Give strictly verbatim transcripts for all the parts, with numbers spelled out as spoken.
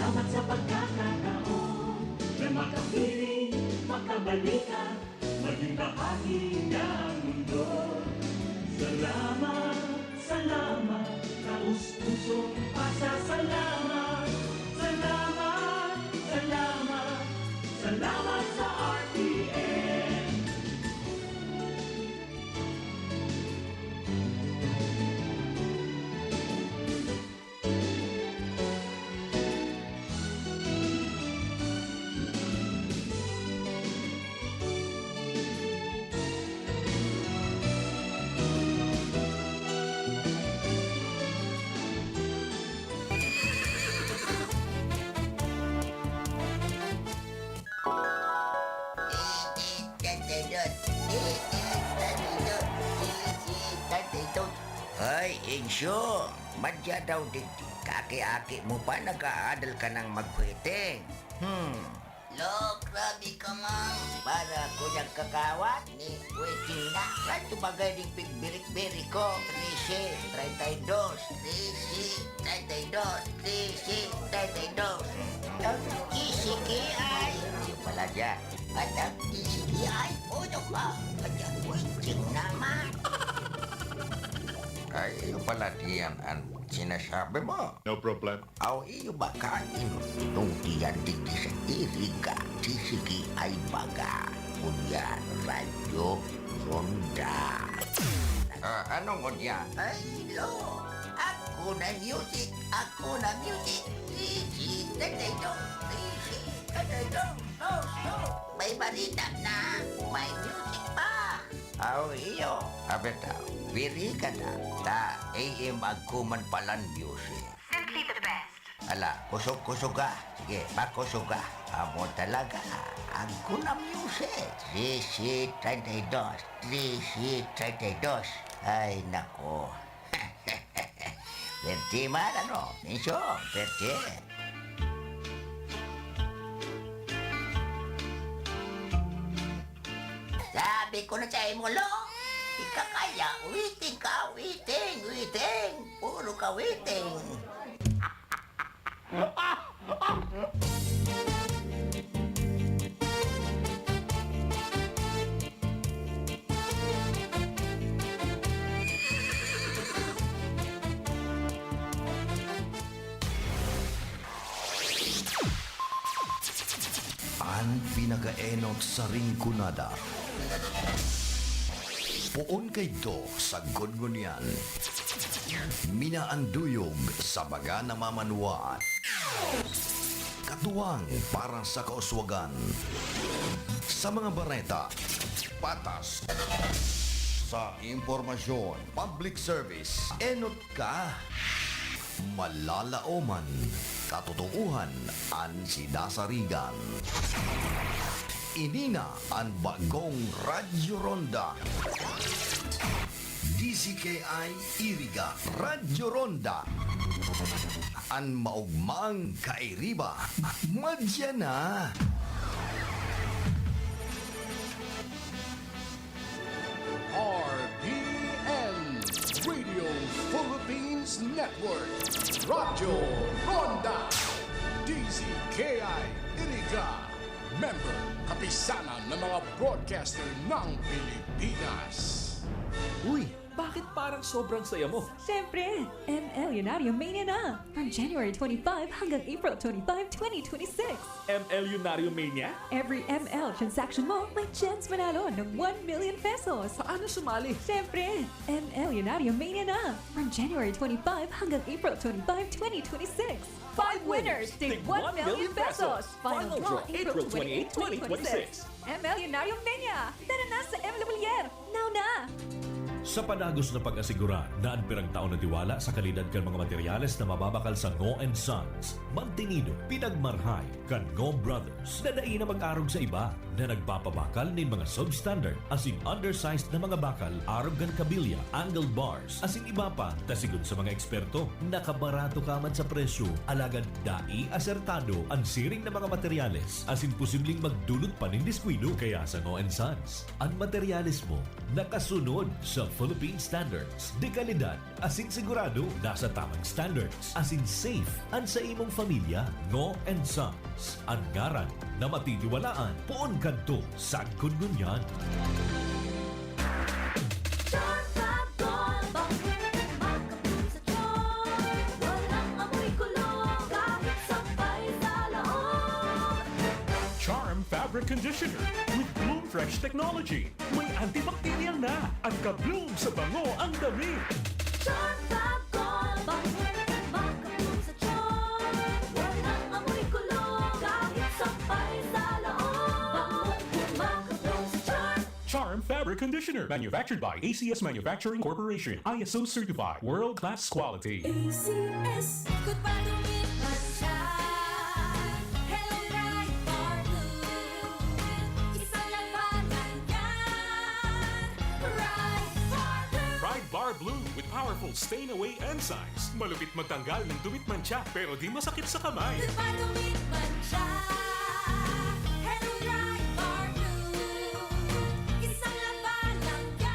Salamat sa pagkakataon na makapiling, makabalikan, maging bahagi ng mundo. Salamat, salamat, taos-pusong pasasalamat. Salamat, salamat, salamat sa R T N. Hoy, Insyo! Madya daw digdi. Kaki-aki mo pa, nag-aadal ka nang maghuweteng. Hmm. Lo, grabe ka, ma'am. Para ko nagkakawat ni huweteng na. Radyo bagay ding pigbirik-birik ko. Trese, treinta y dos. Trese, treinta y dos. Trese, treinta y dos. Ang T C K I. Yung pala siya. At ang T C K I, uno ka. At ang huweteng naman. Ay, yung pala diyan ang sinasabi mo. No problem. Aw, iyo ba kain? Itong tiyan digdi sa Iriga, T C K I baga. Unya, Radyo Ronda. Ah, anong unya? Ay, lo! Ako na music! Ako na music! Easy, tatay dong! Easy, tatay dong! No, no! May barita na! May music pa! Aw, iyo! Abeta, wiri ka na! Ta, A M agkuman palan music. Simply the best. Ala, kusog-kusog ka. Sige, pakusog ka. Amo talaga. Agko na music. Trese treinta y dos. Trese treinta y dos. Ay, nako. Perte man, ano? Mention, perte. Sabi ko na sa imo, Lo, ika kaya, waiting ka, waiting, waiting. Puro ka waiting. An pinakaenot sa Rinconada. Poon kaidto sagkod ngunyan. Minaanduyog sa mga namamanwaan. Katuwang para sa kauswagan. Sa mga bareta, patas. Sa impormasyon, public service, enot ka. Malalaoman, katotoohan an sidasarigan. Ini na an bagong Radyo Ronda. D Z K I Iriga, Radyo Ronda. An maogmang kairiba, madya na. R P N, Radio Philippines Network, Radyo Ronda, D Z K I Iriga, member, kapisanan ng mga broadcaster ng Pilipinas. Uy, bakit parang sobrang saya mo? Siyempre, M L Lunario Mania na! From January twenty-five hanggang April twenty-five, twenty twenty-six. M L Lunario Mania? Every M L transaction mo, may chance manalo ng one million pesos. Paano sumali? Siyempre, M L Lunario Mania na! From January twenty-five hanggang April twenty-five, twenty twenty-six. Five winners, tig one million pesos. Final draw, April twenty-eight, twenty twenty-six. M L Lunario Mania! Tara na sa M L Lumiere! Now na! Sa padagos na pag-asigurar na an pirang taon na tiwala sa kalidad kan mga materyales na mababakal sa Ngo and Sons, mantinido, pinagmarhay kan Ngo Brothers na dai na mag-arog sa iba na nagpapabakal nin mga substandard asin undersized na mga bakal arog kan kabilya, angle bars, asin iba pa, ta sigon sa mga eksperto, nakabarato ka man sa presyo, alagad dai asertado an siring na mga materyales asin posibleng magdulot pa nin diskuido. Kaya sa Ngo and Sons, an materyales mo nakasunod sa Philippine Standards. De kalidad, asin sigurado nasa tamang standards. Asin safe an sa imong pamilya, Ngo and Sons. An ngaran na matitiwalaan, poon kadto sagkod ngunyan. Sharp Fab Gold, bangong makapul sa tiyan. Walang amoy kulog, kahit sampay sa laog. Charm Fabric Conditioner with Bloom Fresh Technology. May antibacterial na. An ka-bloom sa bango ang damit. Sharp Fab Gold, bangong makapul sa tiyan. Walang amoy kulog, kahit sampay sa laog. Bangong makapul sa tiyan. Charm Fabric Conditioner, manufactured by A C S Manufacturing Corporation, I S O certified, world class quality. A C S. Good pa, dumit man siya. Hello, Pride Bar Blue. Isang labanan yan. Pride Bar Blue. Pride Bar Blue with powerful stain away enzymes. Malupit magtanggal ng dumit mantsa, pero di masakit sa kamay. Good pa, dumit man siya. Hello, Pride Bar Blue. Isang labanan yan.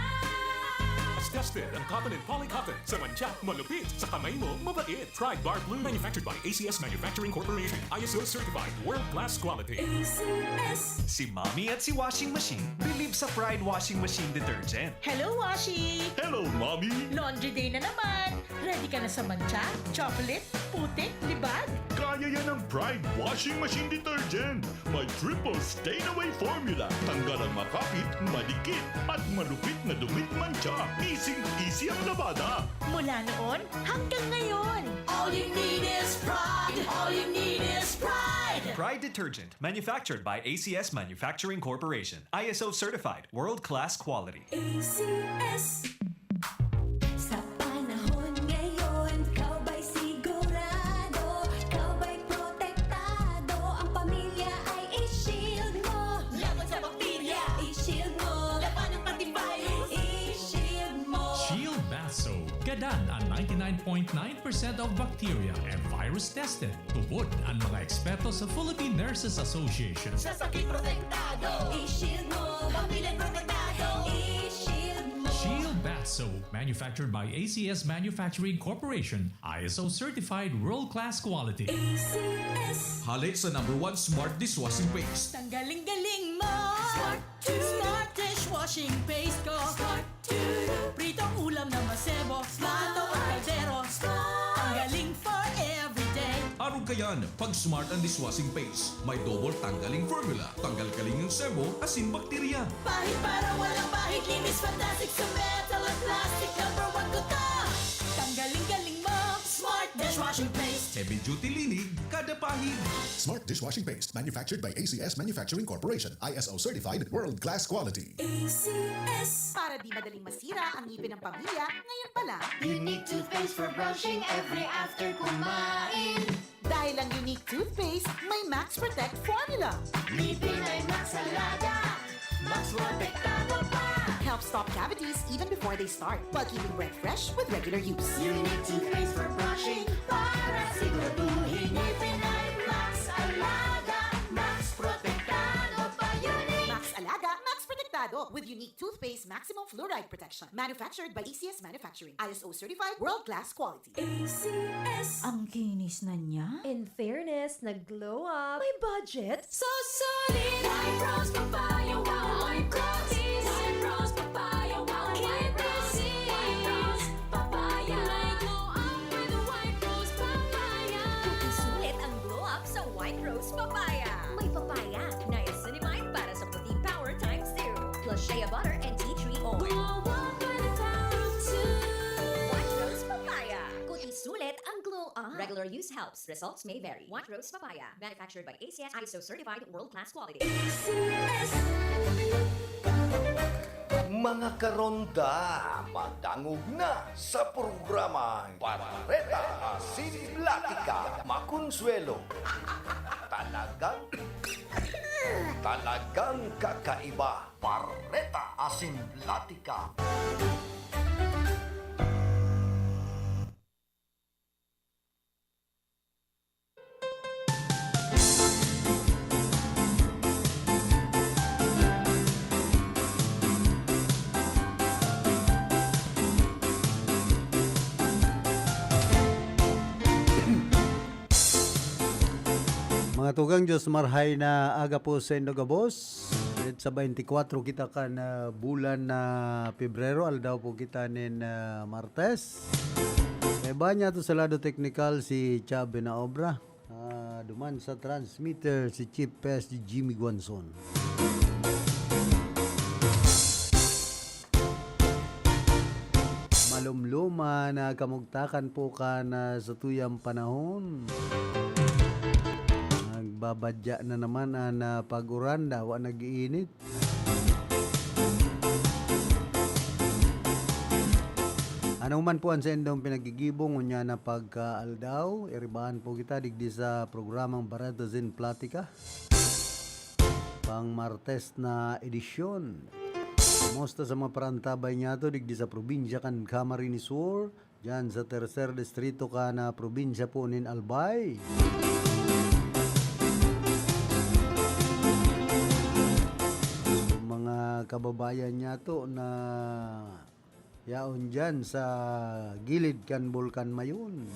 Tested ang cotton and poly cotton. Sa mantsa, malupit. Sa kamay mo, mabait. Pride Bar Blue, manufactured by A C S Manufacturing Corporation. I S O certified, world class quality. A C S. Si Mommy at si Washing Machine believe sa Pride Washing Machine Detergent. Hello, Washi! Hello, Mommy! Laundry day na naman! Ready ka na sa mantsa, chocolate, putik, libag? Kaya yan ng Pride Washing Machine Detergent. May triple stain away formula. Tanggal ang makapit, madikit, at malupit na dumit mantsa. Easy-easy ang labada. Mula noon hanggang ngayon. All you need is Pride. All you need is Pride. Pride Detergent, manufactured by A C S Manufacturing Corporation. I S O certified, world-class quality. A C S. Sa panahon ngayon, ikaw ba'y sigurado? Ikaw ba'y protektado? Ang pamilya ay i-shield mo. Laban sa bakterya, i-shield mo. Labanan pati virus, i-shield mo. Shield Bath Soap. Gadan ang ninety-nine point nine percent of bacteria and virus tested. Tubod ang mga eksperto sa Philippine Nurses Association. Sa sakit protektado, i-shield mo. Pamilya protektado, i-shield mo. Shield Bath Soap, manufactured by A C S Manufacturing Corporation, I S O certified world-class quality. A C S. Hale sa number one smart dishwashing paste. Tanggaling-galing mo. Smart. Smart dishwashing paste ko. Smart. Pritong ulam na masebo. Smart. Pritong kaldero. Smart. Tanggaling for everyday. Arog kayan, pag Smart ang dishwashing paste, may double tanggaling formula. Tanggal kaling ang sebo, asin bakterya. Pahid para walang pahid, linis fantastic sa metal at plastic. Number one ko to. Tanggaling-galing mo. Smart dishwashing paste. Heavy duty linig, kada pahid. Smart dishwashing paste, manufactured by A C S Manufacturing Corporation, I S O certified, world class quality. A C S. Para di madaling masira ang ngipin ng pamilya, ngayon pa lang. Unique toothpaste for brushing every after kumain. Dahil ang Unique toothpaste may Max Protect formula. Ngipin ay Max Alaga, Max Protektado pa. Helps stop cavities even before they start, while keeping breath fresh with regular use. Unique toothpaste for brushing para siguraduhin ngipin ay Max Alaga, Max Protektado pa. Unique. Max Alaga, Max Protektado with Unique toothpaste maximum fluoride protection. Manufactured by A C S Manufacturing. I S O certified, world-class quality. A C S. Ang kinis na niya. In fairness, nag-glow up. May budget. So solid! White Rose Papaya, wow! White Rose! White Rose Papaya, wow! White Rose! White Rose Papaya! May glow up with White Rose Papaya! Puti sulit ang glow up sa White Rose Papaya. May papaya, niacinamide para sa puti power times two, plus shea butter and tea tree oil. Glow up with the power of two. White Rose Papaya. Puti sulit ang glow up. Regular use helps. Results may vary. White Rose Papaya. Manufactured by A C S, I S O certified, world-class quality. A C S. Mga karonda, madangog na sa programang Bareta Asin Platika. Makonsuelo. Talagang, talagang kakaiba. Bareta Asin Platika. Katugang Diyos, marhay na aga po sa indo gabos. Sa twenty-four kita kan, ah, bulan na Pebrero, aldaw po kita nin, ah, Martes. Kaiba niya to sa lado teknikal si Chab Binaobra. Ah, duman sa transmitter si Chief Pes Jimmy Guanzon. Malumluma na kamugtakan po kan, ah, satuyang panahon. Nagbabadya na naman an, ah, pag-uran, dawa nag-iinit. Ano man po an saindong pinaggigibo ngunyan na pagkaaldaw, iribahan po kita digdi sa programang Bareta Zin Platika, pang Martes na edisyon. Kumusta sa mga parantabay niyato digdi sa probinsya kan Camarines Sur, diyan sa tercer distrito kan probinsya po nin Albay? Sa mga kababayan niyato na yaon diyan sa gilid kan Bulkan Mayon.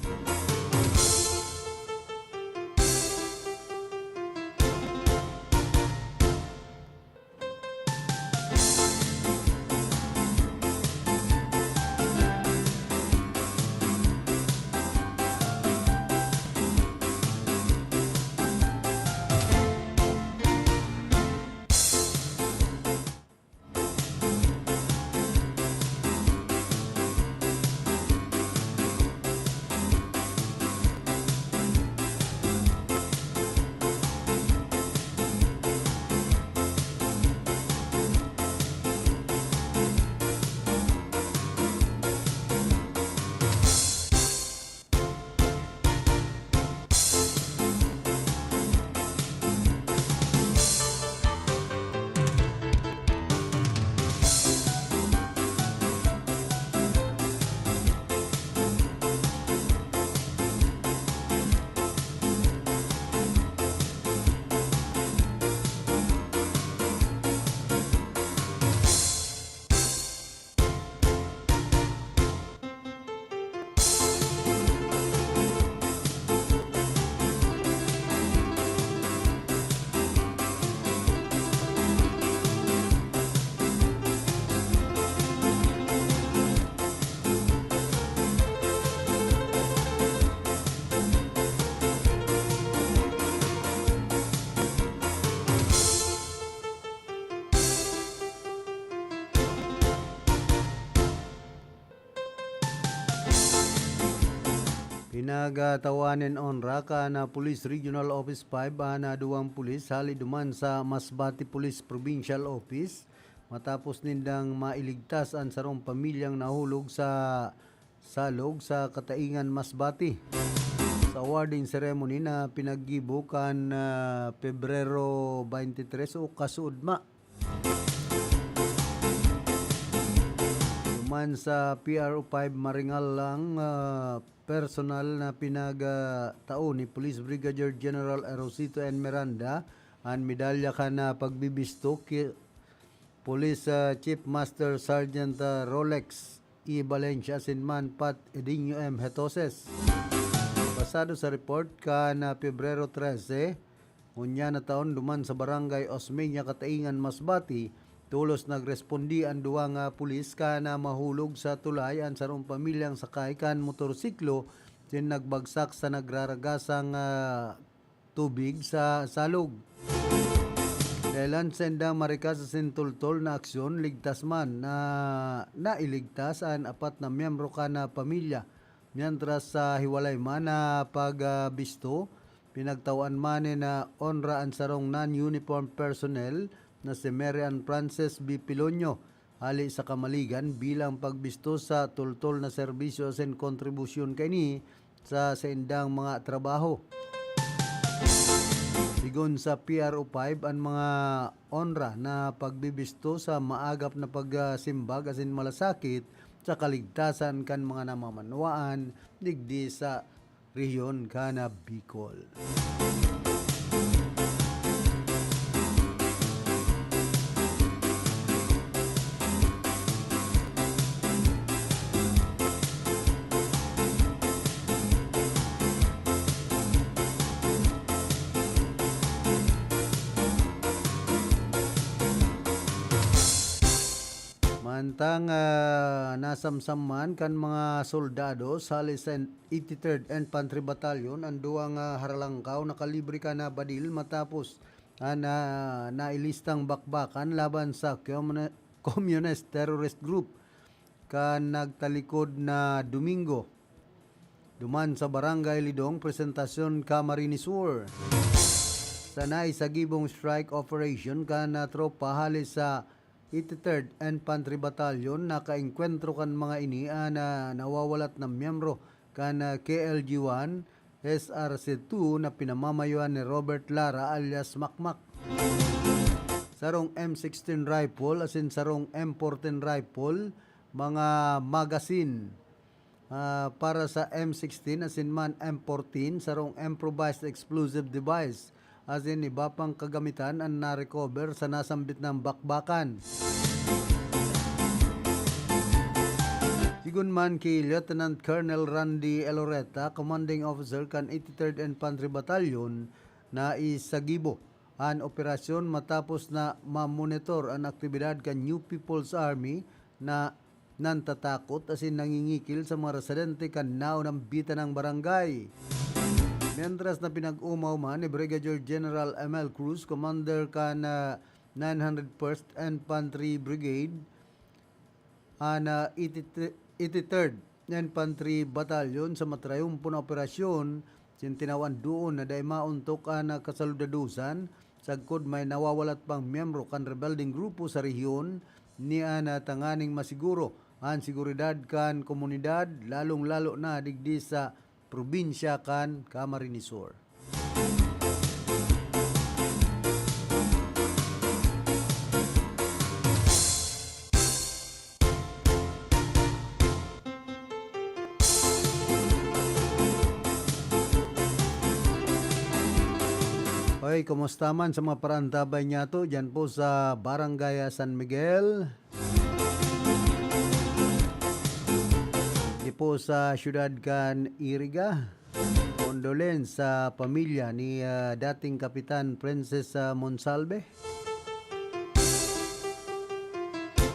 Pinagtawan nin onra kan Police Regional Office five an duwang pulis hali duman sa Masbate Police Provincial Office, matapos nindang mailigtas an sarong pamilyang nahulog sa salog sa Kataingan, Masbate. Sa awarding ceremony na pinaggibo kan, ah, Pebrero twenty-three o kasuodma. Duman sa P R O five, maringal lang, ah, personal na pinagtao ni Police Brigadier General Erosito N. Miranda an medalya kan, ah, pagbibisto ki Police, ah, Chief Master Sergeant, ah, Rolex E. Valencia asin man Pat Edinho M. Hetoses. Basado sa report kan, ah, Pebrero trese, ngunyan na taon, duman sa Barangay Osmeña, Kataingan, Masbate, tolos nagrespondi an duwa nga pulis kan, ah, mahulog sa tulay an sarong pamilyang sakay kan motorsiklo asin nagbagsak sa nagraragasang, ah, tubig sa salog. Dahelan sa indang marikas asin tultol na aksyon, ligtas man na nailigtas an apat na miyembro kan pamilya. Mientras sa hiwalay man na pagbisto, pinagtawan man nin onra an sarong non-uniform personnel na si Mary Ann Frances B. Piloño, hali sa Camaligan, bilang pagbisto sa tultol na serbisyo asin kontribusyon kaini sa saindang mga trabaho. Sigon sa P R O five, an mga onra na pagbibisto sa maagap na pagsimbag asin malasakit sa kaligtasan kan mga namamanwaan digdi sa rehiyon kan Bicol. Tang, ah, nasamsam man kan mga soldados hali sa eighty-third Infantry Battalion an duwang, ah, haralangkaw na kalibre kan, ah, badil matapos an, ah, nailistang bakbakan laban sa Comuni-, Communist Terrorist Group kan nagtalikod na Domingo, duman sa Barangay Lidong, Presentacion, Camarines Sur. Sa naisagibong strike operation kan, ah, tropa hali sa eighty-third Infantry Battalion, nakaengkwentro kan mga ini an, ah, nawawalat na miyembro kan, ah, K L G one, S R C two na pinamamayoan ni Robert Lara alias Makmak. Sarong M sixteen rifle asin sarong M fourteen rifle, mga magazine, ah, para sa M sixteen asin man M fourteen, sarong improvised explosive device, asin iba pang kagamitan an na-recover sa nasambit na bakbakan. Sigon man ki Lieutenant Colonel Randy Eloreta, Commanding Officer kan eighty-third Infantry Battalion, naisagibo an operasyon matapos na mamonitor an aktibidad kan New People's Army na nantatakot asin nangingikil sa mga residente kan naonambitan nang barangay. Mientras na pinag-omaw man ni Brigadier General Emel Cruz, commander kan, ah, nine hundred first Infantry Brigade, an, ah, eighty, eighty-third Infantry Battalion sa matrayumpo na operasyon, sintinawaan doon na dai maontok an, ah, kasaludadosan, sagkod may nawawalat pang miyembro kan rebeldeng grupo sa rehiyon, ni an, ah, tanganing masiguro an seguridad kan komunidad, lalong-lalo na digdi sa probinsya kan Camarines Sur. Hoy, kumusta man sa mga paraantabay niyato diyan po sa Barangay San Miguel? Di po sa siyudad kan Iriga. Condolence sa pamilya ni, ah, dating Kapitan Princess, ah, Monsalve.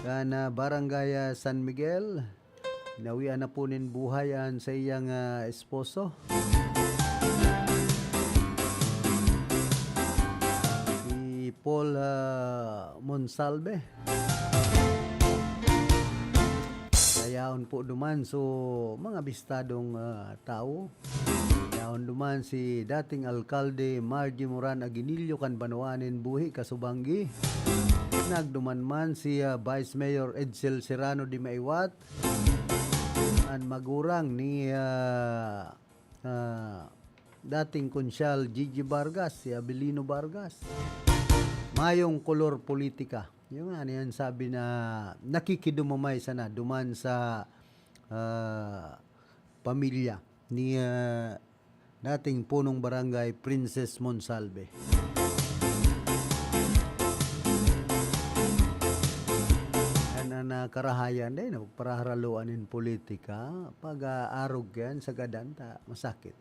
Kan, ah, Barangay, ah, San Miguel, nawian na po nin buhay an saiyang, ah, esposo. Si Paul, ah, Monsalve. Sa yaon po duman, so, mga bistadong, ah, tawo. Yaon duman si dating Alkalde Margie Moran Aguinillo kan banwaan nin Buhi, Casubangui. Nagduman man si, ah, Vice Mayor Edsel Serrano de Maywat, an magurang ni, ah, ah, dating Konsyal Gigi Vargas, si Avelino Vargas. Mayong kolor politika. Yung nga, ano yan, sabi na nakikidumamay sana duman sa, ah, pamilya ni, ah, dating punong barangay, Princess Monsalve. Yan ang, ah, karahayan din, pagparaharaluan nin politika. Pag, ah, arog yan, sa gadan, ta, masakit.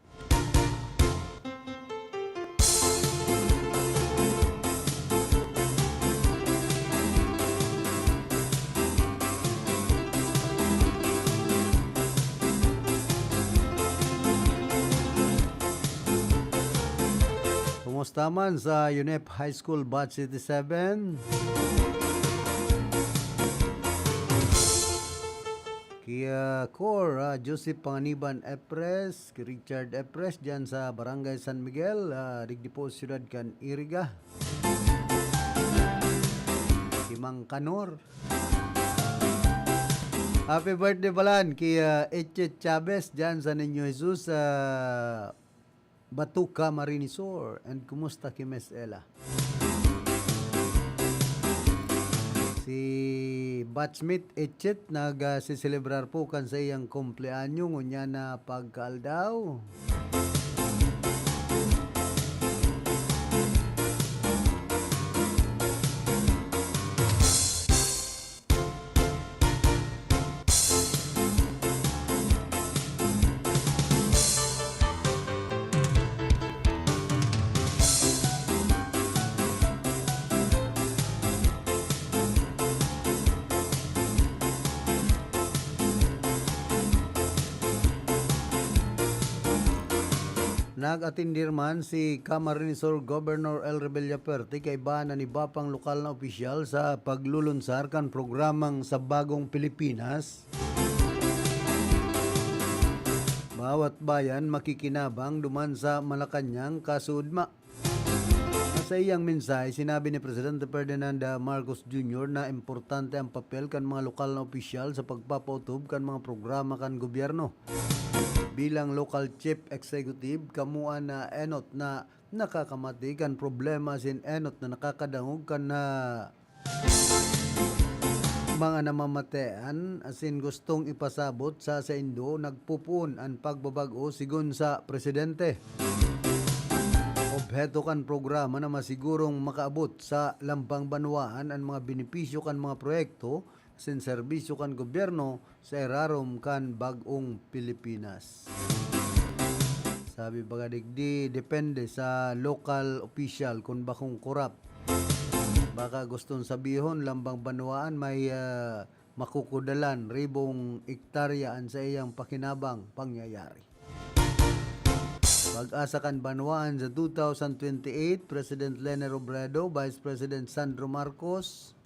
Kumusta man sa UNEP High School Batch eighty-seven? Ki, ah, Cor, ah, Joseph Panganiban Epres, ki Richard Epres, dyan sa Barangay San Miguel, ah, digdi po siyudad kan Iriga. Ki Mang Kanor. Happy birthday palan ki, ah, Echet Chavez dyan sa Niño Jesus, ah, Batuca, Marinisor. And kumusta ki Miss Ella? Si Batchmate Echet nag, ah, siselebrar po kan sa iyang kumpleanyo ngunyan na pagkaaldaw. Nag-atindir man si Camarines Sur Governor El Rebella Perte kaiba na niba pang lokal na opisyal sa paglulunsar kan programang sa Bagong Pilipinas. Bawat bayan makikinabang duman sa Malacañang kasudma. Sa iyang mensahe, sinabi ni Presidente Ferdinand Marcos Junior na importante ang papel kan mga lokal na opisyal sa pagpapautob kan mga programa kan gobyerno. Bilang local chief executive, kamo an enot na nakakamati kan problema asin enot na nakakadangog kan, ah, mga namamatean asin gustong ipasabot sa saindo, nagpupoon an pagbabag-o sigon sa presidente. Obheto kan programa na masigurong makaabot sa lambang banwaan an mga benepisyo kan mga proyekto asin serbisyo kan gobyerno sa irarom kan bag-ong Pilipinas. Sabi baga digdi, depende sa local official kun bakong korap. Baka gustong sabihon, lambang banwaan may, ah, makukudalan ribong ektarya an saiyang pakinabang pangyayari. Pag-asa kan banwaan sa two thousand twenty-eight, President Leni Robredo, Vice President Sandro Marcos,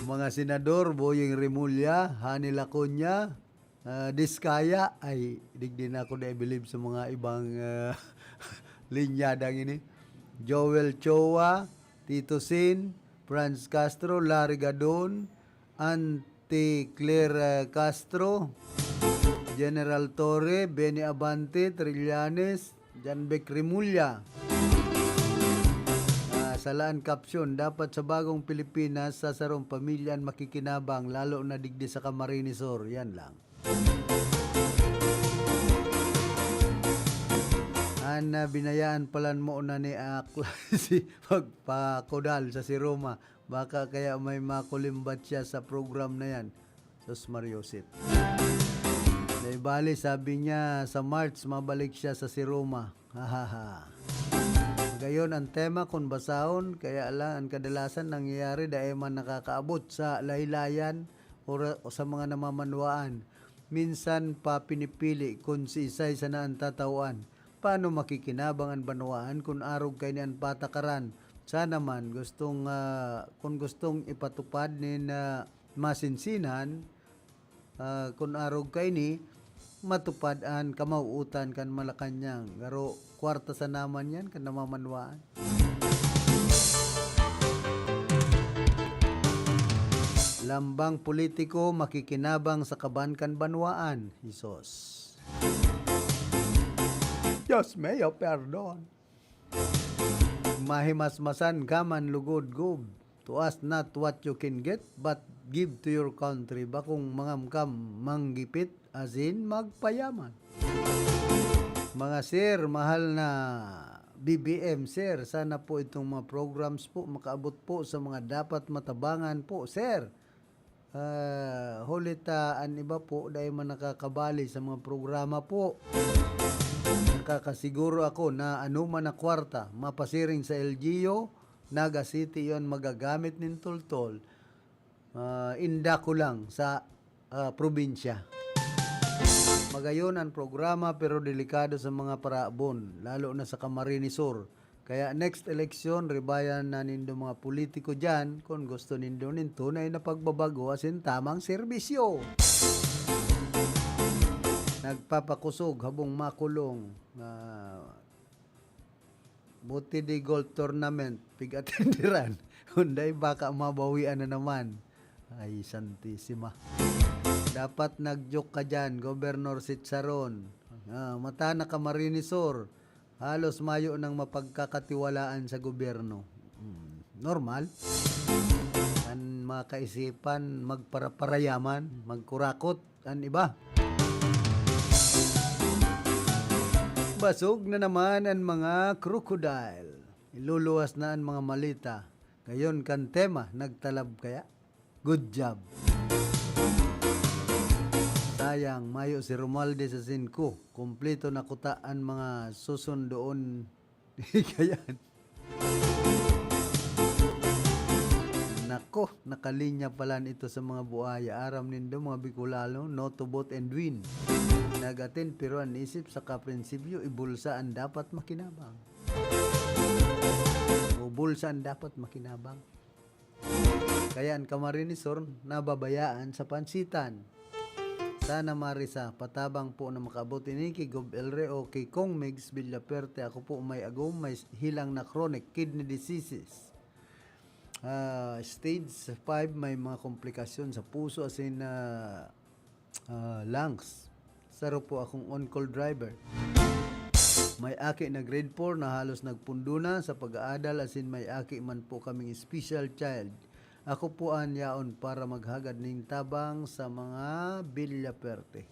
mga senador, Boying Remulla, Hani Laconia, ah, Diskaya, ay, digdi na ako na-believe sa mga ibang, ah, linyadang ini. Joel Choa, Tito Sin, Franz Castro, Larry Gadon, Auntie Claire, ah, Castro, General Torre, Benny Abante, Trillanes, Jan Bec Remulla. Ah, salaan caption, dapat sa bagong Pilipinas, sa sarong pamilya an makikinabang, lalo na digdi sa Camarines Sur. Yan lang. An, ah, binayaan palan mo na ni Akla si pagpakudal sa si Roma. Baka kaya may makulimbat siya sa program na yan. Sus, Mariosip. Dai bali, sabi niya, sa March, mabalik siya sa si Roma. Hahaha. Gayon ang tema kun basahon, kaya lang ang kadalasan nangyayari dai man nakakaabot sa laylayan o ra-, o sa mga namamanwaan. Minsan pa pinipili kun siisay sana an tatawan. Paano makikinabang an banwaan kun arog kaini an patakaran? Sana man gustong, ah, kun gustong ipatupad nin, ah, masinsinan, ah, kun arog kaini, matupad an kamawootan kan Malacañang. Garo, kwarta sana man yan kan namamanwaan. Lambang politiko makikinabang sa kaban kan banwaan. Hesus. Dios mio, perdon. Mahimasmasan ka man lugod, Gob. To ask not what you can get, but give to your country. Bakong mangamkam, manggipit, asin magpayaman. Mga sir, mahal na B B M, sir, sana po itong mga programs po makaabot po sa mga dapat matabangan po, sir. Ah, huli ta an iba po dai man nakakabali sa mga programa po. Nakakasiguro ako na anoman na kwarta mapasiring sa L G U, Naga City, yon magagamit nin toltol, ah, inda ko lang sa, ah, probinsya. Magayon an programa pero delikado sa mga paraabon, lalo na sa Camarines Sur. Kaya next eleksyon, ribayan na nindo mga politiko diyan kun gusto nindo nin tunay na pagbabago asin tamang serbisyo. Nagpapakusog habong makulong, ah, buti di golf tournament, pig-atenderan. Kun dai, baka mabawian na naman. Ay, Santisima. Dapat nag-joke ka diyan, Governor Sitsaron. Ah, mata na Camarines Sur. Halos mayo nang mapagkakatiwalaan sa gobyerno. Hmm, normal. An mga kaisipan, magparaparayaman, magkurakot, an iba. Basog na naman an mga crocodile. Iluluwas na an mga maleta. Gayon kan tema, nagtalab kaya? Good job. Sayang, mayo si Romualdez asin ko. Kompleto na kuta an mga susundoon. Kayan. Nako, nakalinya palan ito sa mga buaya. Aram nindo, mga Bicolano, no to vote and win. nag-attend, pero an isip saka prinsipyo, ibulsa an dapat makinabang. O bulsa an dapat makinabang. Kaya an Camarines Sur nababayaan sa pansitan. Sana marisa, patabang po na makaabot ini ki Gob Elre o ki Cong Migs Villaperte. Ako po may agom, may hilang na chronic kidney diseases. Ah, stage five, may mga komplikasyon sa puso, asin, ah, ah, lungs. Saro po akong on-call driver. May aki na grade four na halos nagpundo na sa pag-aadal, asin may aki man po kaming special child. Ako po an yaon para maghagad nin tabang sa mga Villaperte.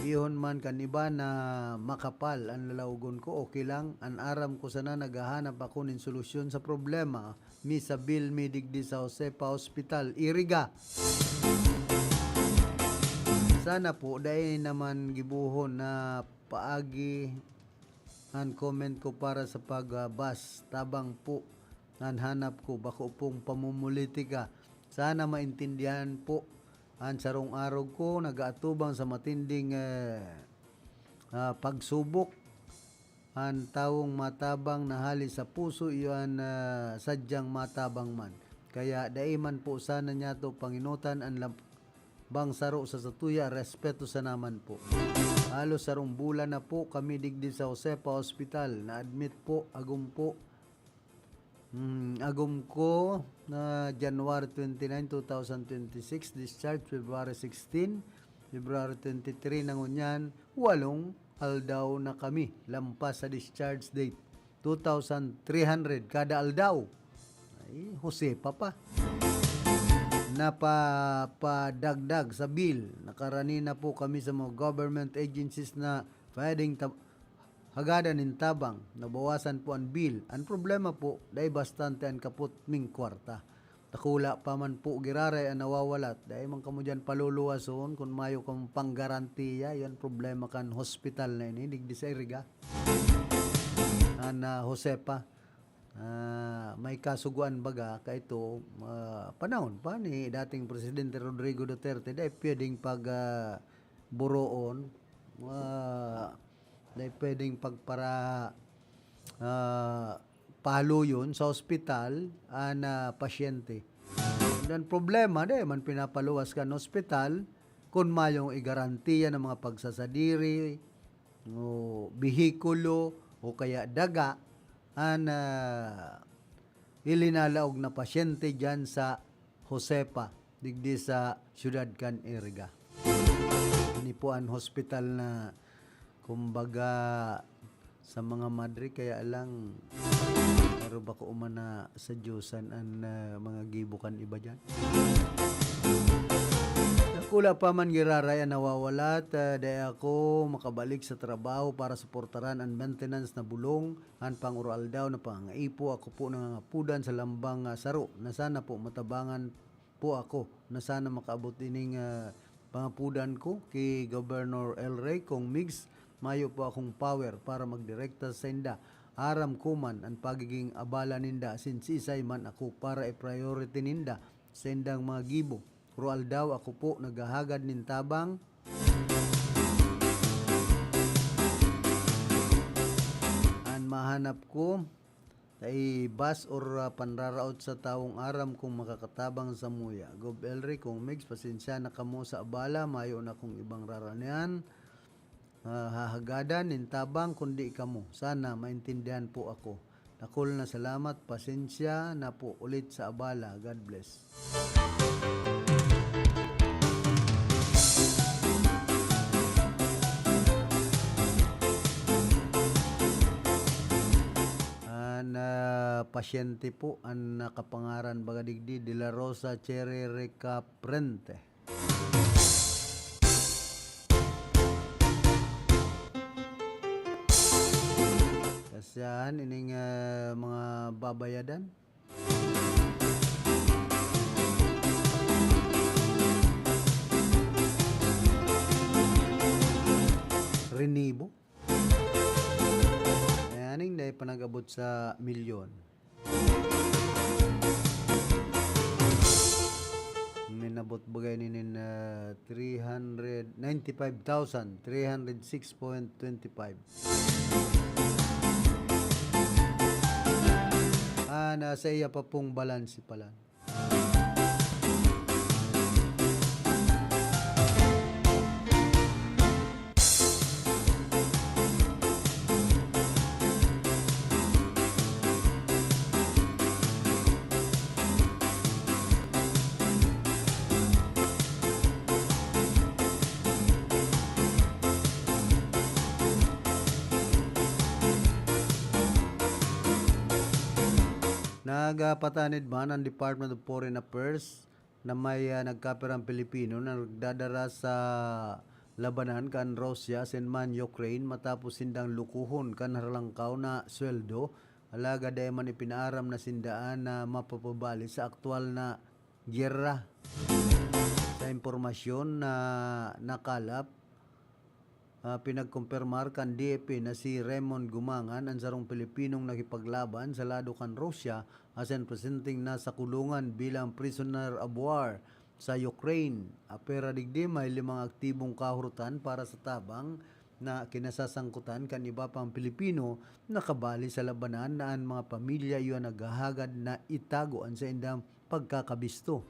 Sabihon man kan iba na makapal an lalawgon ko, okay lang. An aram ko sana, naghahanap ako nin solusyon sa problema mi sa bill mi digdi sa Josefa Hospital, Iriga. Sana po, dai naman gibohon na paagi an comment ko para sa pag-, ah, bas. Tabang po an hanap ko, bako pong pamumulitika. Sana maintindihan po an sarong arog ko, nag-aatubang sa matinding, eh, ah, pagsubok. An tawong matabang na hale sa puso, iyo an, ah, sadyang matabang man. Kaya dai man po sana niyato panginutan an lam-, bang saro sa satuya, respeto sana man po. Halos sarong bulan na po kami digdi sa Josefa Hospital. Na-admit po, agom po. Hmm, agom ko na January twenty-nine, two thousand twenty-six, discharge February sixteen, February twenty-three na ngunyan, walong aldaw na kami lampas sa discharge date. Two thousand three hundred kada aldaw. Ay, Josefa pa. Napapadagdag sa bill. Nakarani na po kami sa mga government agencies na pwedeng ta-, hagadan nin tabang. Nabawasan po an bill. An problema po, dai bastante an kapot ming kwarta. Dakula pa man po giraray an nawawalat. Dai man kamo diyan paluluwason kun mayo kamong panggarantiya. Yan problema kan hospital na ini, digdi sa Iriga. An, ah, Josefa. Ah, may kasugoan baga kaito, ah, panahon pa ni dating Presidente Rodrigo Duterte, dai pwedeng pag, ah, buroon, ah, dai pwedeng pagpara-, ah, paluyon sa ospital an, ah, pasyente. An problema, dai man pinapaluwas kan ospital kun mayong igarantiya ng mga pagsasadiri, o behikulo, o kaya daga, an, ah, ilinalaog na pasyente diyan sa Josefa, digdi sa siyudad kan Iriga. Ini po an hospital na, kumbaga, sa mga madre, kaya lang, pero bako man na sa Diyosan an, ah, mga gibo kan iba diyan. Dakula pa man giraray an nawawalat, ah, dai ako makabalik sa trabaho para suportaran an maintenance na bulong, an pang-oroaldaw na pangangaipo. Ako po nangangapudan sa lambang, ah, saro na sana po matabangan po ako na sana makaabot ining, ah, pangapudan ko ki Governor Elre, Cong Migs, mayo po akong power para magdirekta sa sainda. Aram ko man an pagiging abala ninda asin siisay man ako para i-priority ninda sa saindang mga gibo. Oroaldaw ako po naghahagad nin tabang. An mahanap ko, tai bas or, ah, panraraot sa tawong aram kung makakatabang samuya. Gob Elre, Cong Migs, pasensya na kamo sa abala, mayo na kong ibang raranian, ah, hahagadan nin tabang kundi kamo. Sana maintindihan po ako. Dakul na salamat, pasensya na po ulit sa abala. God bless. An, ah, pasyente po, an nakapangaran baga digdi, De La Rosa Cherry Recaprente. Kasiyahan ining, ah, mga babayadan. Renibo. Ayan, dai pa nag-abot sa milyon. May Abot bagay ninin, ah, three hundred ninety-five thousand three hundred six point twenty five. Ah, nasa iya pa pong balanse pala. Nagpatanid man ang Department of Foreign Affairs na may, ah, nagkapirang Pilipino na nagdadara sa labanan kan Russia asin man Ukraine matapos sindang lukuhon kan haralangkaw na sweldo, alagad dai man ipinaaram na sinda an, ah, mapapabali sa aktual na giyera. Sa impormasyon na nakalap, ah, pinagkumpirmar kan D F P na si Raymond Gumangan, an sarong Pilipinong nakipaglaban sa lado kan Russia, asin presenteng nasa kulungan bilang prisoner of war sa Ukraine. Apwera digdi, may limang aktibong kahurotan para sa tabang na kinasasangkutan kan iba pang Pilipino na kabali sa labanan, na an mga pamilya iyo naghahagad na itago an saindang pagkakabisto.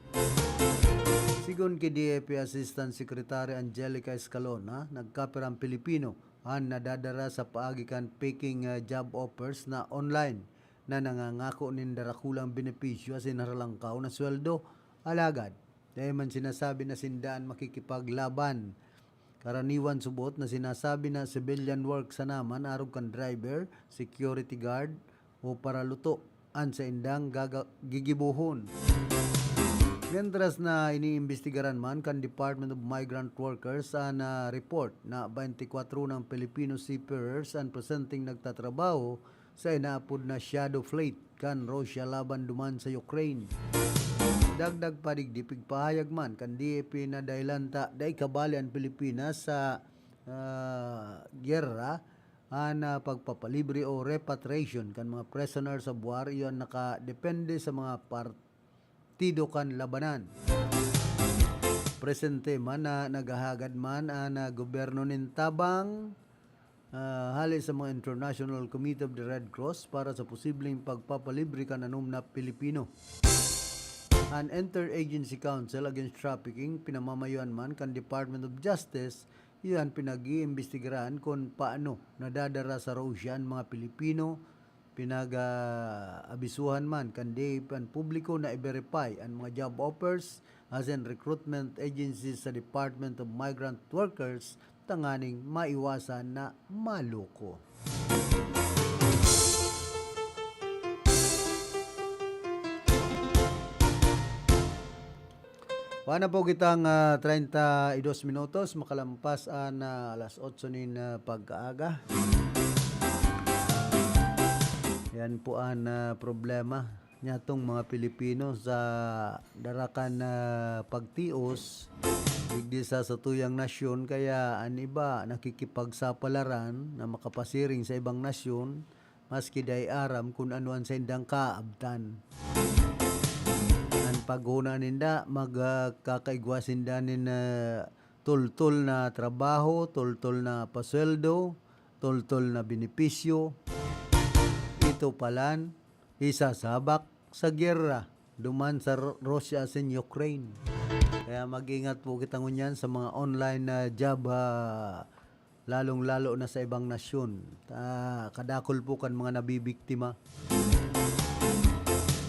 Sigon ki D F P Assistant Secretary Angelica Escalona, nagkapirang Pilipino an nadadara sa paagi kan peking, ah, job offers na online, na nangangako nin darakulang benepisyo asin haralangkaw na sweldo. Alagad, dai man sinasabi na sinda an makikipaglaban. Karaniwan subot na sinasabi na civilian work sana man, arog kan driver, security guard, o paraluto an saindang gaga-, gigibohon. Mientras na iniimbestigaran man kan Department of Migrant Workers an, ah, report na twenty-four nang Filipino seafarers an presenteng nagtatrabaho sa inaapod na shadow fleet kan Russia laban duman sa Ukraine. Dagdag pa digdi, pigpahayag man kan D F P na dahilan ta dai kabali an Pilipinas sa, ah, giyera, an, ah, pagpapalibre o repatriation kan mga prisoners of war, iyo an nakadepende sa mga partido kan labanan. Presente man na naghahagad man an, ah, gobyerno nin tabang, ah, hale sa mga International Committee of the Red Cross para sa posibleng pagpapalibre kan anom na Pilipino. An Interagency Council Against Trafficking, pinamamayoan man kan Department of Justice, iyan pinag-iimbestigaran kun paano nadadara sa Russia an mga Pilipino. Pinag-aabisuhan man kan D F P an publiko na i-verify an mga job offers asin recruitment agencies sa Department of Migrant Workers tanganing maiwasan na maloko. Wala na po kitang, ah, treinta y dos minutos, makalampas an, ah, alas otso nin, ah, pagkaaga. Yan po an, ah, problema niatong mga Pilipino sa darakan na pagtios digdi sa satuyang nasyon, kaya an iba nakikipagsapalaran na makapasiring sa ibang nasyon, maski dai aram kun ano an saindang kaabtan. An paghona ninda, magkakaigwa sinda nin, ah, tultol na trabaho, tultol na pasweldo, tultol na benepisyo. Ito palan isasabak sa giyera duman sa Ru-, Russia asin Ukraine. Kaya mag-ingat po kita ngunyan sa mga online na job, ah, lalong-lalo na sa ibang nasyon. Ah, kadakul po kan mga nabibiktima.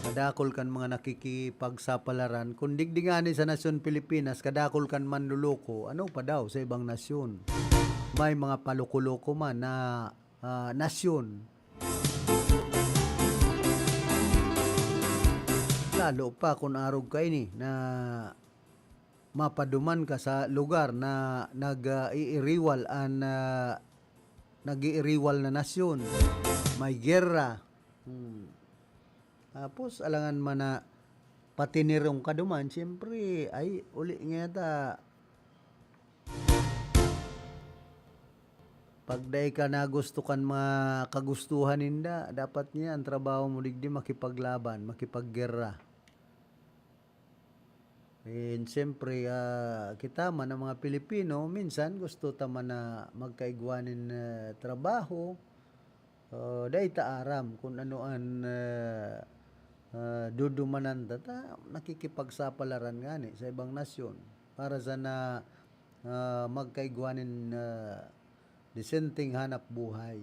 Kadakul kan mga nakikipagsapalaran. Kung digdi ngani sa nasyon Pilipinas, kadakul kan manloloko, ano pa daw sa ibang nasyon? May mga paloko-loko man na, ah, nasyon. Lalo pa kung arog kaini na mapaduman ka sa lugar na nag, ah, iiriwal an, ah, nag-iiriwal na nasyon, may giyera. Hmm. Tapos, alangan man na patinirong ka duman, siyempre, ay, uli nga ta. Pag dai ka nagusto kan mga kagustuhan ninda, dapat niya ang trabaho mo digdi makipaglaban, makipaggera. And siyempre, ah, kita man, ang mga Pilipino, minsan gusto ta man na magkaigwa nin, ah, trabaho. Ah, dai ta aram kun ano an, ah, ah, dudumanan ta, ta nakikipagsapalaran ngani sa ibang nasyon para sana, ah, magkaigwa nin, ah, desenteng hanap buhay.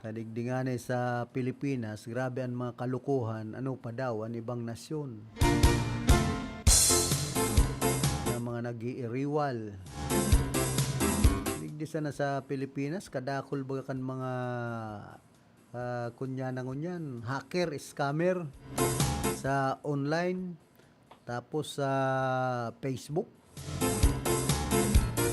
Kadigdi ngani sa Pilipinas, grabe an mga kalokohan, ano pa daw an ibang nasyon na mga nag-iiriwal. Digdi sana sa Pilipinas, kadakul baga kan mga, ah, kunya na ngunyan, hacker, scammer sa online, tapos sa Facebook.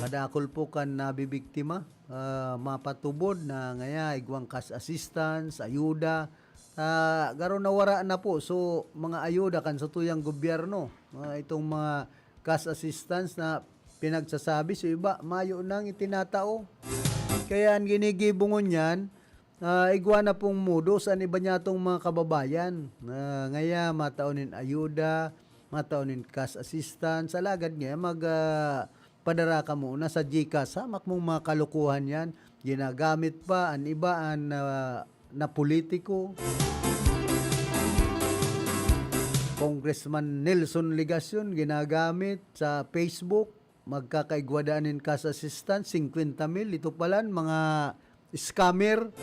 Kadakul po kan nabibiktima, ah, mapatubod na ngaya igwang cash assistance, ayuda. Ah, garo nawara na po. So, mga ayuda kan satuyang gobyerno, ah, itong mga cash assistance na pinagsasabi. So, iba, mayo nang itinatao. Kaya ang ginigibo ngunyan, ah, igwa na pong modus an iba niyatong mga kababayan. Ah, ngaya, matao nin ayuda, matao nin cash assistance. Alagad ngaya, mag, ah, padara ka muna sa GCash, ha? Mak mong mga kalokohan yan. Ginagamit pa an iba, an, ah, na politiko. Congressman Nelson Legacion, ginagamit sa Facebook. Magkakaigwa daan nin cash assistance, singkwenta mil. Ito palan, mga scammer.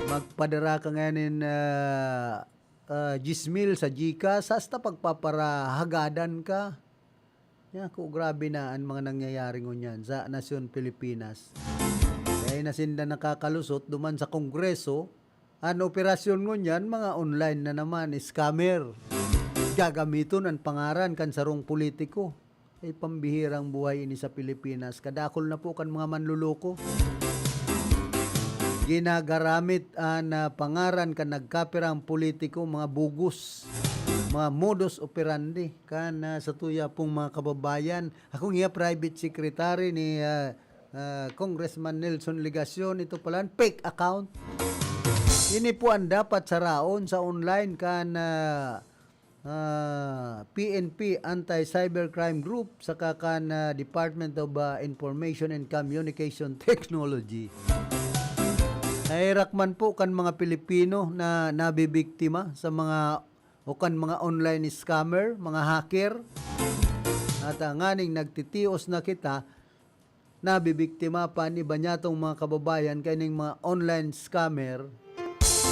Magpadara ka ngayon nin, ah, ah, diyes mil sa GCash, hasta pagpaparahagadan ka. Yan, ku-, grabe na an mga nangyayari ngunyan sa nasyon Pilipinas. Dai na sinda nakakalusot duman sa Kongreso, an operasyon ngunyan, mga online na naman, scammer. Gagamiton an pangaran kan sarong politiko. Ay, pambihirang buhay ini sa Pilipinas. Kadakul na po kan mga manloloko. Ginagaramit an, ah, pangaran kan nagkapirang politiko, mga bugos, mga modus operandi kan, ah, satuya pong mga kababayan. Ako nga, private secretary ni, ah, ah, Congressman Nelson Legacion, ito pala, fake account. Ini po ang dapat saraon sa online kan, ah, ah, P N P Anti-Cybercrime Group saka kan, ah, Department of, ah, Information and Communication Technology. Naherak man po kan mga Pilipino na nabibiktima sa mga o kan mga online scammer, mga hacker. At, ah, nganing nagtitios na kita, nabibiktima pa an iba niyatong mga kababayan kaining mga online scammer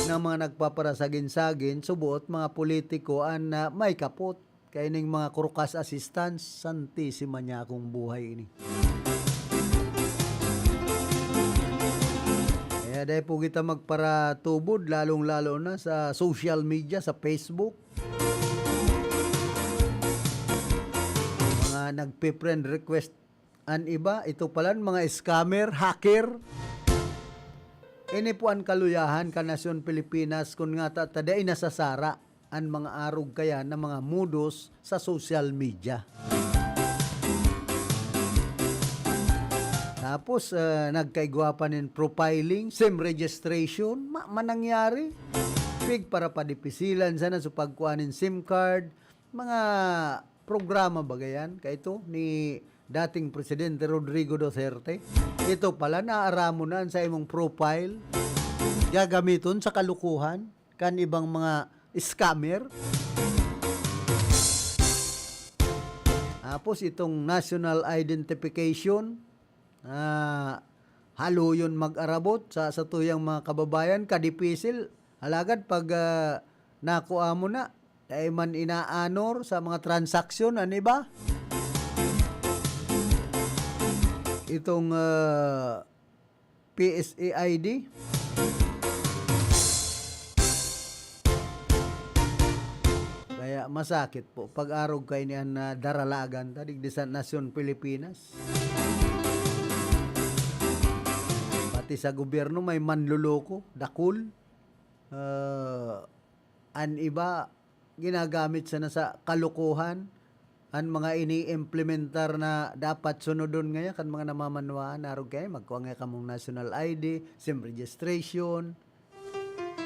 na mga nagpaparasagin-sagin, suboot mga politiko an, ah, may kapot kaining mga kuro cash assistance. Santisima niya akong buhay ini. Kaya dai po kita magparatubod, lalong-lalo na sa social media, sa Facebook. Mga nagpe-friend request an iba, ito palan, mga scammer, hacker. Ini po an kaluyahan kan nasyon Pilipinas kun ngata ta dai nasasara an mga arog kaya na mga modus sa social media. Tapos, ah, nagkaigwa pa nin profiling, SIM registration, ma-, manangyari. Pig para padipisilan sana sa pagkuha nin SIM card, mga programa ba gayan? Kaito ni dating Presidente Rodrigo Duterte. Ito pala, naaramon na an sa imong profile. Gagamiton sa kalukuhan kan ibang mga scammer. Tapos itong national identification, ah, haluyon mag-arabot sa satuyang mga kababayan, kadipisil. Alagad pag, ah, nakua mo na, dai man inaanor sa mga transaksyon, ano ba? Itong, ah, P S A I D. Kaya masakit po pag-arog kaini an, ah, daralagan ta digdi sa nasyon Pilipinas. Pati sa gobyerno may manloloko, dakul. Ah, an iba ginagamit sana sa kalokohan. an mga ini-implementar na dapat sunodon ngaya kan mga namamanwaan, arog kay magkua ngaya kamong national I D, sim registration,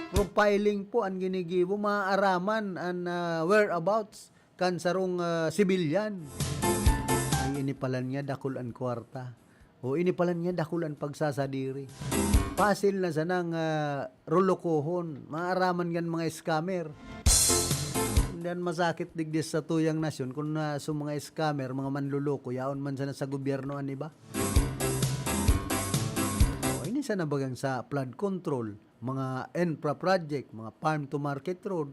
profiling po an ginigibo, maaaraman an, ah, whereabouts kan sarong, ah, sibilyan. Ay, ini pala niya dakul an kwarta. O, ini pala niya dakul an pagsasadiri. Pasil na sanang, ah, rolokohon. Maaraman kan mga scammer. Diyan masakit digdi sa tuyang nasyon kun, ah, sa mga scammer, mga manloloko, yaon man sana sa gobyerno an iba. O, ini sana bagang sa flood control, mga infra project, mga farm to market road,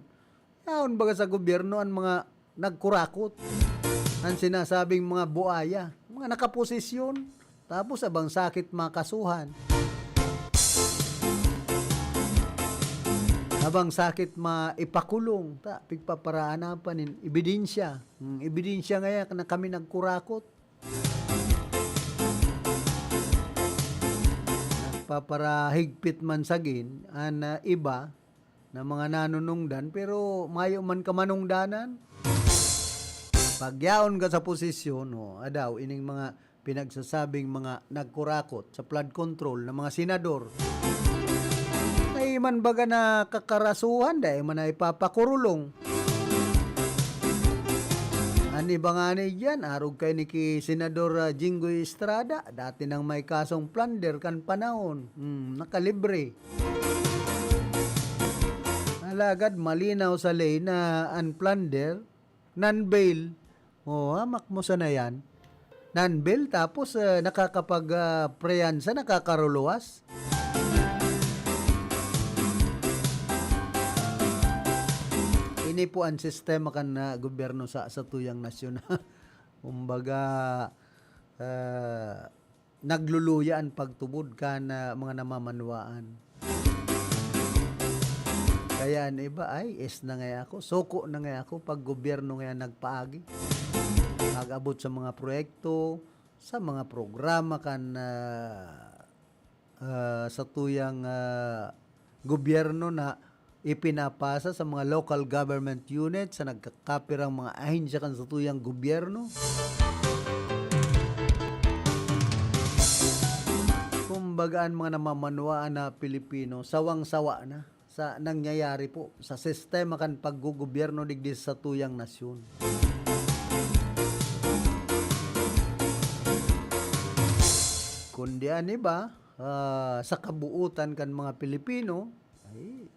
yaon baga sa gobyerno an mga nagkurakot, an sinasabing mga buaya, mga nakaposisyon. Tapos abang sakit makasuhan. Abang sakit maipakulong, ta, pigpaparaan na pa nin ebidensya. Hmm, ebidensya ngaya na kami nagkurakot. Nagpaparahigpit man sagin an, ah, iba na mga nanunungdan, pero mayo man ka manungdanan. Pagyaon ka sa posisyon, o, adaw, ining mga pinagsasabing mga nagkurakot sa flood control na mga senador, dai man baga nakakarasuhan, dai man na ipapakurulong. An iba ngani diyan, arog kay ni ki Senador, ah, Jinggoy Estrada, dati nang may kasong plunder kan panahon. Hmm, nakalibre. Alagad malinaw sa ley na an plunder, non-bail. O, hamak mo sana yan. Non-bail, tapos, ah, nakakapag, ah, preyansa, nakakaruluwas. Ini po an sistema kan, ah, gobyerno sa, sa tuyang nasyon. Kumbaga, ah, nagluluya an pagtubod kan, ah, mga namamanwaan. Kaya an iba, "Ay, S na ngaya ako, suko na ngaya ako pag gobyerno ngaya nagpaagi." Pag-abot sa mga proyekto, sa mga programa kan, ah, ah, sa tuyang, ah, gobyerno na ipinapasa sa mga local government unit, sa nagkakapirang mga ahensya kan satuyang gobyerno. Kumbaga, an mga namamanwaan na Pilipino, sawang-sawa na sa nangyayari po sa sistema kan paggogobyerno digdi sa tuyang nasyon. Kundi an iba, ah, sa kabuutan kan mga Pilipino, ay,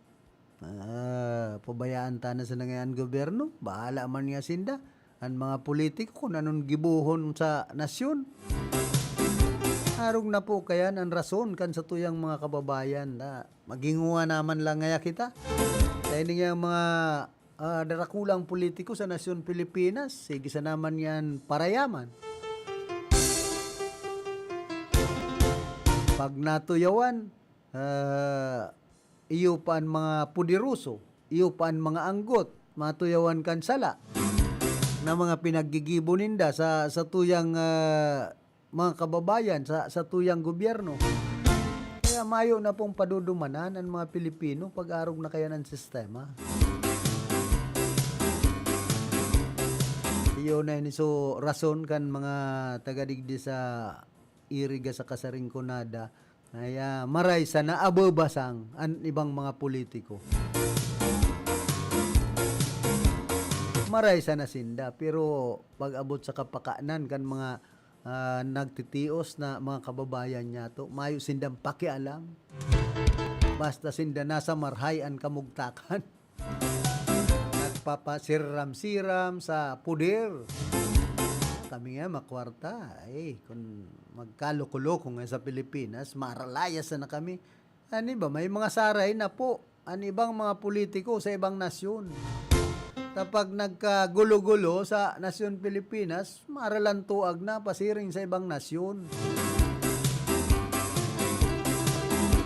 ah, pabayaan ta na sana ngaya an gobyerno. Bahala man nga sinda. An mga politiko kun anon gibohon sa nasyon. Arog na po kayan an rason kan satuyang mga kababayan na maghingowa naman lang ngaya kita. Sa ini nga mga, ah, darakulang politiko sa nasyon Pilipinas, sige sana man yan parayaman. Pag natuyawan, ah, iyo pa an mga poderoso, iyo pa an mga anggot, matuyawan kan sala na mga pinaggigibo ninda sa, sa tuyang, ah, mga kababayan, sa, sa tuyang gobyerno. Kaya mayo na pong padudumanan an mga Pilipino pag arog na kayan an sistema. Iyo na ini so rason kan mga taga digdi sa Iriga sa Kasarinconada, ay, ah, maray sana ababasang an ibang mga politiko. Maray sana sinda, pero pag-abot sa kapakanan kan mga, ah, nagtitios na mga kababayan niyato, mayo sindang pakialam. Basta sinda nasa marhay an kamugtakan. Nagpapasiram-siram sa poder. Kami nga makwarta, ay, kun magkaloko-loko nga sa Pilipinas, maralayas na kami. Ani ba, may mga saray na po an ibang mga politiko sa ibang nasyon. Kapag nagkagulo-gulo sa nasyon Pilipinas, maralantuag na pasiring sa ibang nasyon.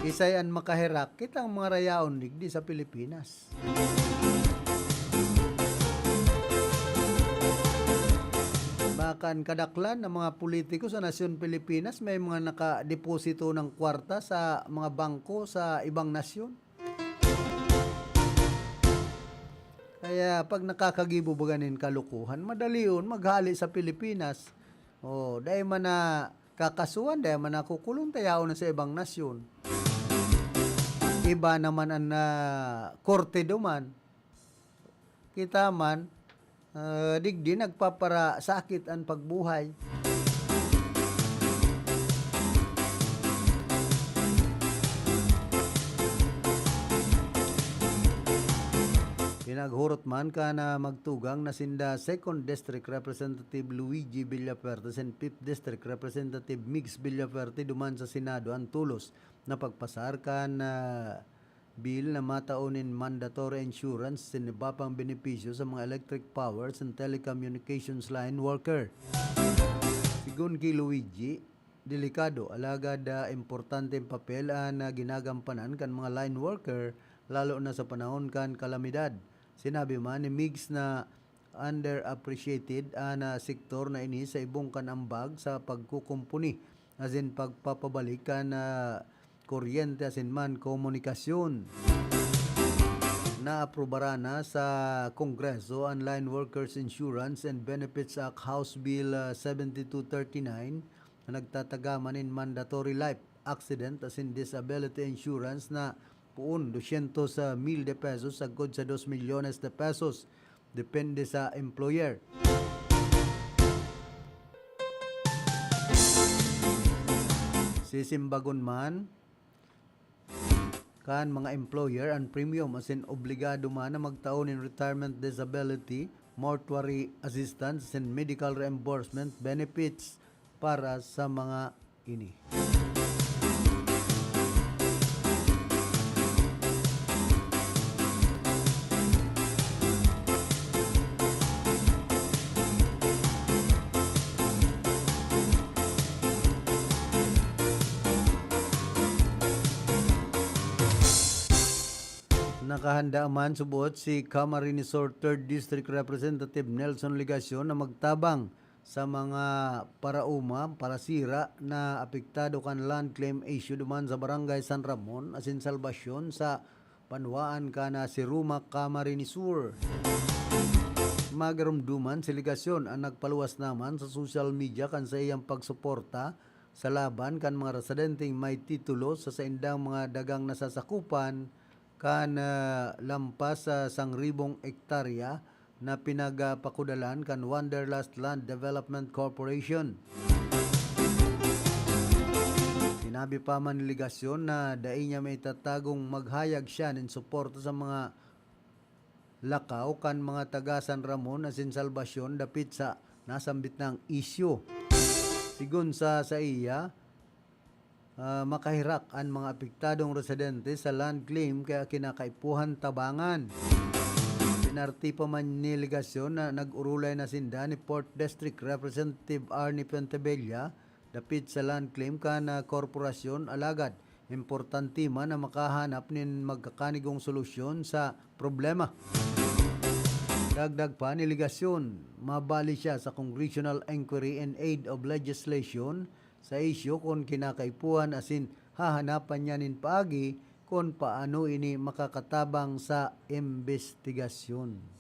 Isay an makaherak, kitang mga rayaon digdi sa Pilipinas. Baka an kadaklan na mga politiko sa nasyon Pilipinas may mga nakadeposito ng kwarta sa mga bangko sa ibang nasyon. Kaya pag nakakagibo baga nin kalokohan, madalion maghale sa Pilipinas. O, dai man nakakasuhan, dai man nakukulong, ta yaon na sa ibang nasyon. Iba naman an, ah, korte duman. Kita man, ah, digdi nagpaparasakit an pagbuhay. Pinaghurot man kan, ah, magtugang na sinda Second District Representative Luigi Villafuerte asin Fifth District Representative Migs Villafuerte duman sa Senado an tolos na pagpasar kan, ah, bill na matao nin mandatory insurance asin iba pang benepisyo sa mga electric power asin telecommunications line worker. Sigon ki Luigi, delikado, alagad, ah, importanteng papel an, ah, ginagampanan kan mga line worker, lalo na sa panahon kan kalamidad. Sinabi man ni Migs na underappreciated an, ah, sektor na ini sa ibong kan ambag sa pagkukumpuni asin pagpapabalik kan, ah, kuryente asin man komunikasyon. Naaprobaran na sa Kongreso an Line Workers Insurance and Benefits Act, House Bill, ah, seventy-two thirty-nine, na nagtatagama nin mandatory life, accident asin disability insurance na poon dosyentos mil de pesos sagkod sa dos milyones de pesos, depende sa employer. Sisimbagon man kan mga employer an premium asin obligado man na magtao nin retirement disability, mortuary assistance, asin medical reimbursement benefits para sa mga ini. Nakahanda man subot si Camarines Sur Third District Representative Nelson Legacion na magtabang sa mga paraoma, parasira na apektado kan land claim issue duman sa Barangay San Ramon asin Salvacion sa banwaan kan Siruma, Camarines Sur. Magarumduman si Legacion an nagpaluwas naman sa social media kan saiyang pagsuporta sa laban kan mga residenteng may titulo sa saindang mga dagang nasasakupan kan, ah, lampas sa sangribong ektarya na pinagpakudalan kan Wanderlust Land Development Corporation. Sinabi pa man ni Legacion na dai niya maitatagong maghayag siya nin suporta sa mga lakaw kan mga taga San Ramon asin Salvacion dapit sa nasambit nang isyu. Sigon sa saiya, ah, makaherak an mga apektadong residente sa land claim kaya kinakaipuhan tabangan. Pinarti pa man ni Legacion na nag-orolay na sinda ni Fourth District Representative Arnie Fuentebella dapit sa land claim kan korporasyon, alagad importante man na makahanap nin magkakanigong solusyon sa problema. Dagdag pa ni Legacion, mabali siya sa congressional inquiry in aid of legislation sa isyu kun kinakaipuhan asin hahanapan niya nin paagi kun paano ini makakatabang sa imbestigasyon.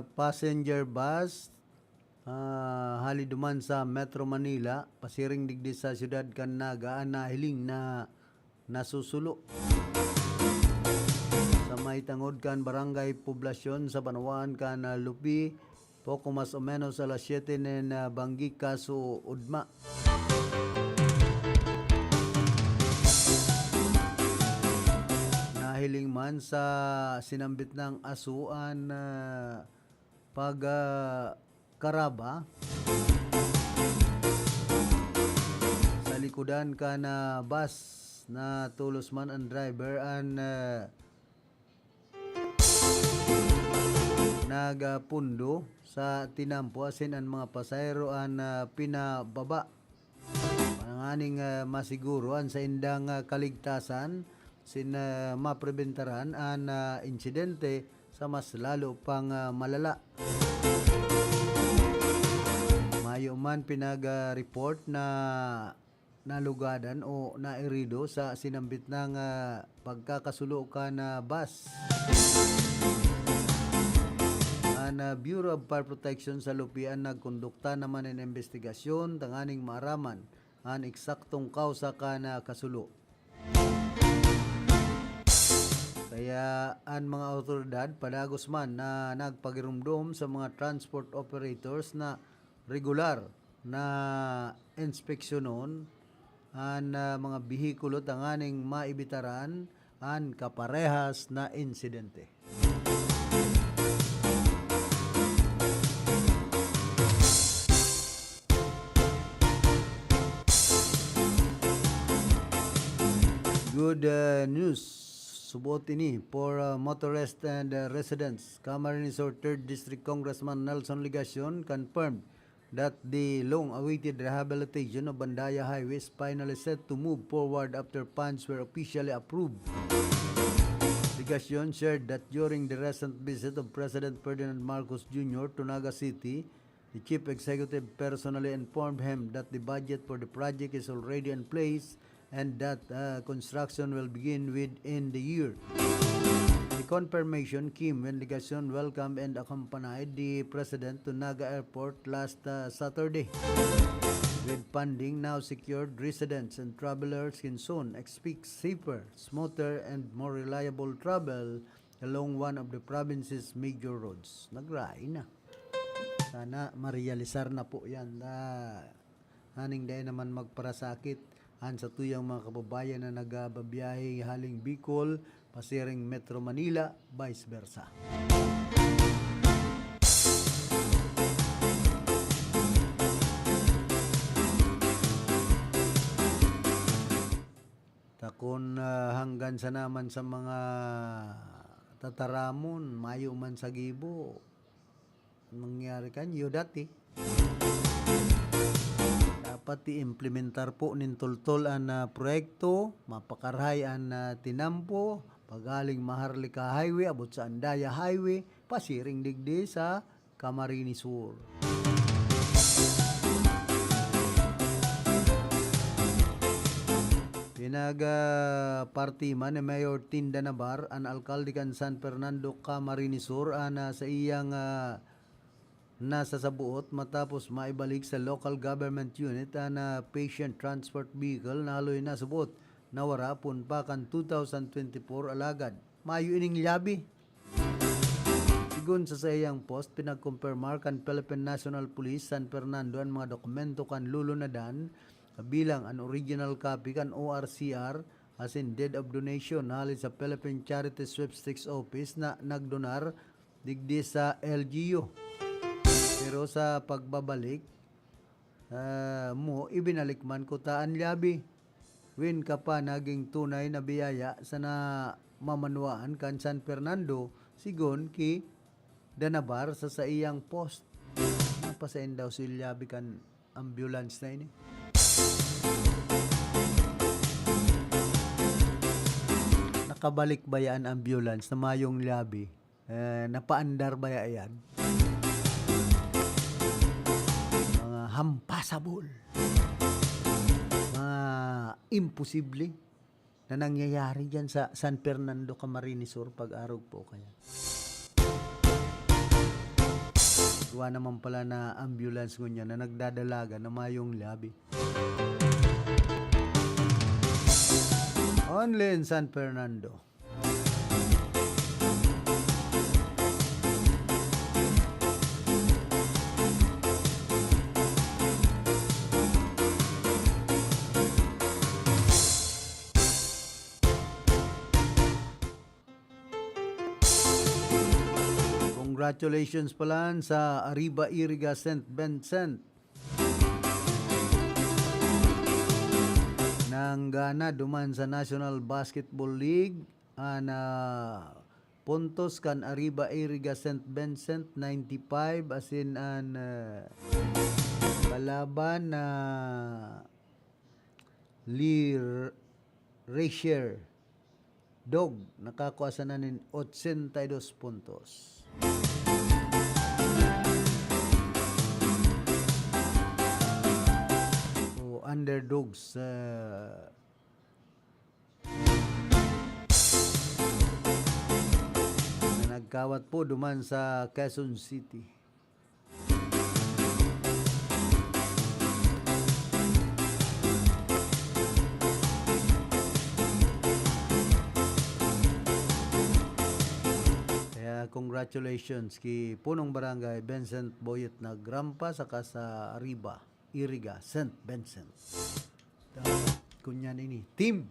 passenger bus, ah, hali duman sa Metro Manila, pasiring digdi sa siyudad kan Naga, an nahiling na nasusulo. Sa may tangod kan Barangay Poblacion sa banwaan kan, ah, Lupi, poko mas o menos alas siyete nin, ah, banggi kaso ugma. Nahiling man sa sinambit nang aso an, ah, pag, ah, karaba sa likodan kan, ah, bus na tolos man an driver an, ah, nagpundo sa tinampo asin an mga pasahero an, ah, pinababa. Tanganing, ah, masiguro an saindang, ah, kaligtasan, sin, ah, mapreventaran an, ah, insidente sa mas lalo pang, ah, malala. Mayo man pinag, ah, report na nalugadan o nairido sa sinambit nang, ah, pagkakasulo kan, ah, bus. An, ah, Bureau of Fire Protection sa Lupi an nagkondukta naman nin imbestigasyon tanganing maaraman an eksaktong kawsa kan, ah, kasulo. Kaya an mga awtoridad padagos man na nagpagiromdom sa mga transport operators na regular na inspeksyonon an, ah, mga behikulo tanganing maibitaran an kaparehas na insidente. Good, uh, news. Subot ini for, uh, motorists and, uh, residents. Camarines Sur Third District Congressman Nelson Legacion confirmed that the long-awaited rehabilitation of Andaya Highway is finally set to move forward after funds were officially approved. Legacion shared that during the recent visit of President Ferdinand Marcos Junior to Naga City, the chief executive personally informed him that the budget for the project is already in place and that, uh, construction will begin within the year. The confirmation came when Legacion welcomed and accompanied the president to Naga Airport last, uh, Saturday. With funding now secured, residents and travelers can soon expect safer, smoother, and more reliable travel along one of the province's major roads. Nagrahay na. Sana marealisar na po yan. Ah, haning dai naman magparasakit an satuyang mga kababayan na nagbabiyahe haling Bicol, pasiring Metro Manila, vice versa. Takon, ah, hanggan sa naman sa mga tataramon, mayo man sa gibo. Nangyari kan iyo dati. Dapat i-implementar po nin toltol an, ah, proyekto, mapakarahay an, ah, tinampo, pagaling Maharlika Highway, abot sa Andaya Highway, pasiring digdi sa Camarines Sur. Pinag, ah, parti man ni Mayor Tinda Nabar, an alkalde kan San Fernando, Camarines Sur, an, ah, sa iyang, ah, nasasabuot matapos maibalik sa local government unit an, ah, patient transport vehicle na haloy nasabuot na wara pon pa kan two thousand twenty-four, alagad mayo ining lyabe. Sigon sa saiyang post, pinagkumpirmar kan Philippine National Police San Fernando an mga dokumento kan lulunadan, kabilang an original copy kan O R C R, asin deed of donation hali sa Philippine Charity Sweepstakes Office na nagdonar digdi sa L G U. Pero sa pagbabalik, ah, mo, ibinalik man ko ta an lyabe. Wen ka pa naging tunay na biyaya sa namamanwaan kan San Fernando, sigon ki Danabar sa saiyang post. Napasain daw si lyabe kan ambulance na ini. Nakabalik baya an ambulance na mayong lyabe? Eh, napaandar baya iyan? Mga hampasabol. Mga imposible na nangyayari diyan sa San Fernando, Camarines Sur, pag-arog po kaya. Igwa naman pala na ambulance ngunyan na nagdadalagan na mayong labi. Only in San Fernando. Congratulations pala sa Arriba Iriga Saint Vincent. Nanggana duman sa National Basketball League an, ah, puntos kan Arriba Iriga Saint Vincent, ninety-five, asin an, ah, kalaban na Lir-, Rashir Dog, nakakua sana nin ochenta y dos puntos. So, underdogs, ah, na nagkawat po duman sa Quezon City. Kaya congratulations ki Punong Barangay Vincent Boyet Nagrampa saka sa Arriba Iriga Saint Vincent. Dapat kunyan ini. Team!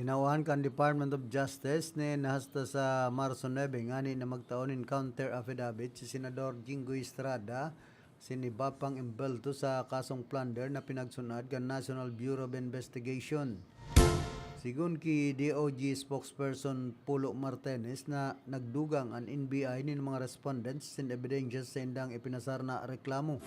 Tinawan kan Department of Justice nin hasta sa Marso nuebe ngani na magtao nin counter affidavit si Senador Jinggoy Estrada, asin iba pang embelto sa kasong plunder na pinagsunod kan National Bureau of Investigation. Sigon ki D O J spokesperson Polo Martinez na nagdugang an N B I nin mga respondents asin ebidensya sa indang ipinasar na reklamo.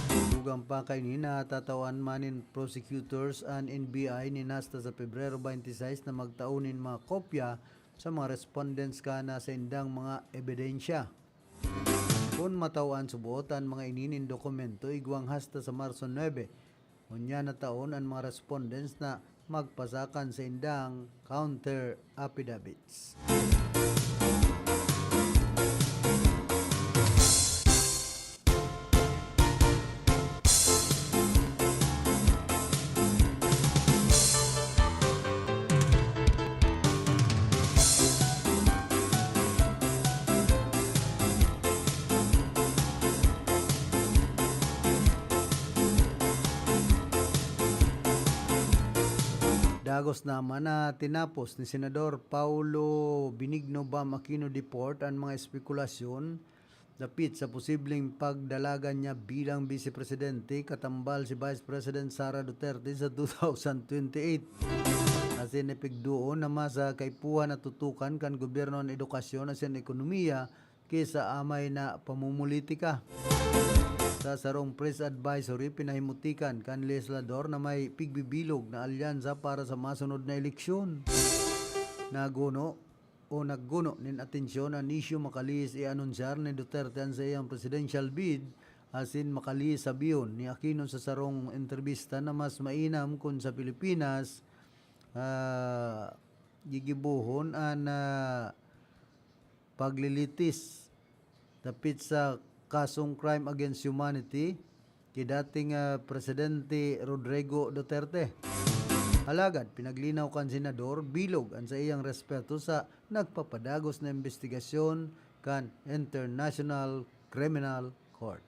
Dugang pa kaini na tatawan man nin prosecutors an N B I nin hasta sa Pebrero twenty-six na magtao nin mga kopya sa mga respondents kana sa indang mga ebidensya. Kun matao an subot, an mga ini nin dokumento igwang hasta sa Marso nuebe, ngunyan na taon an mga respondents na magpasakan sa indang counter affidavits. Dagos naman na tinapos ni Senador Paulo Benigno Bam Aquino Deport an mga espekulasyon dapit sa posibleng pagdalagan niya bilang Bise Presidente, katambal si Vice President Sara Duterte sa two thousand twenty-eight. Asin epekdoon na mas, ah, kaipuhan na tutukan kan gobyerno an edukasyon asin ekonomiya ki sa amay na pamumulitika. Sa sarong press advisory, pinahimutikan kan lehislador na may pigbibilog na alyansa para sa masunod na eleksyon. Naguno o nagguno nin atensyon an isyu makalihis i-anunsyar ni Duterte an saiyang presidential bid, asin makalihis sabihon ni Aquino sa sarong entrebista na mas mainam kun sa Pilipinas, ah, gigibohon an, ah, paglilitis dapit sa kasong crime against humanity ki dating, ah, Presidente Rodrigo Duterte. Alagad, pinaglinaw kan senador bilog an saiyang respeto sa nagpapadagos na imbestigasyon kan International Criminal Court.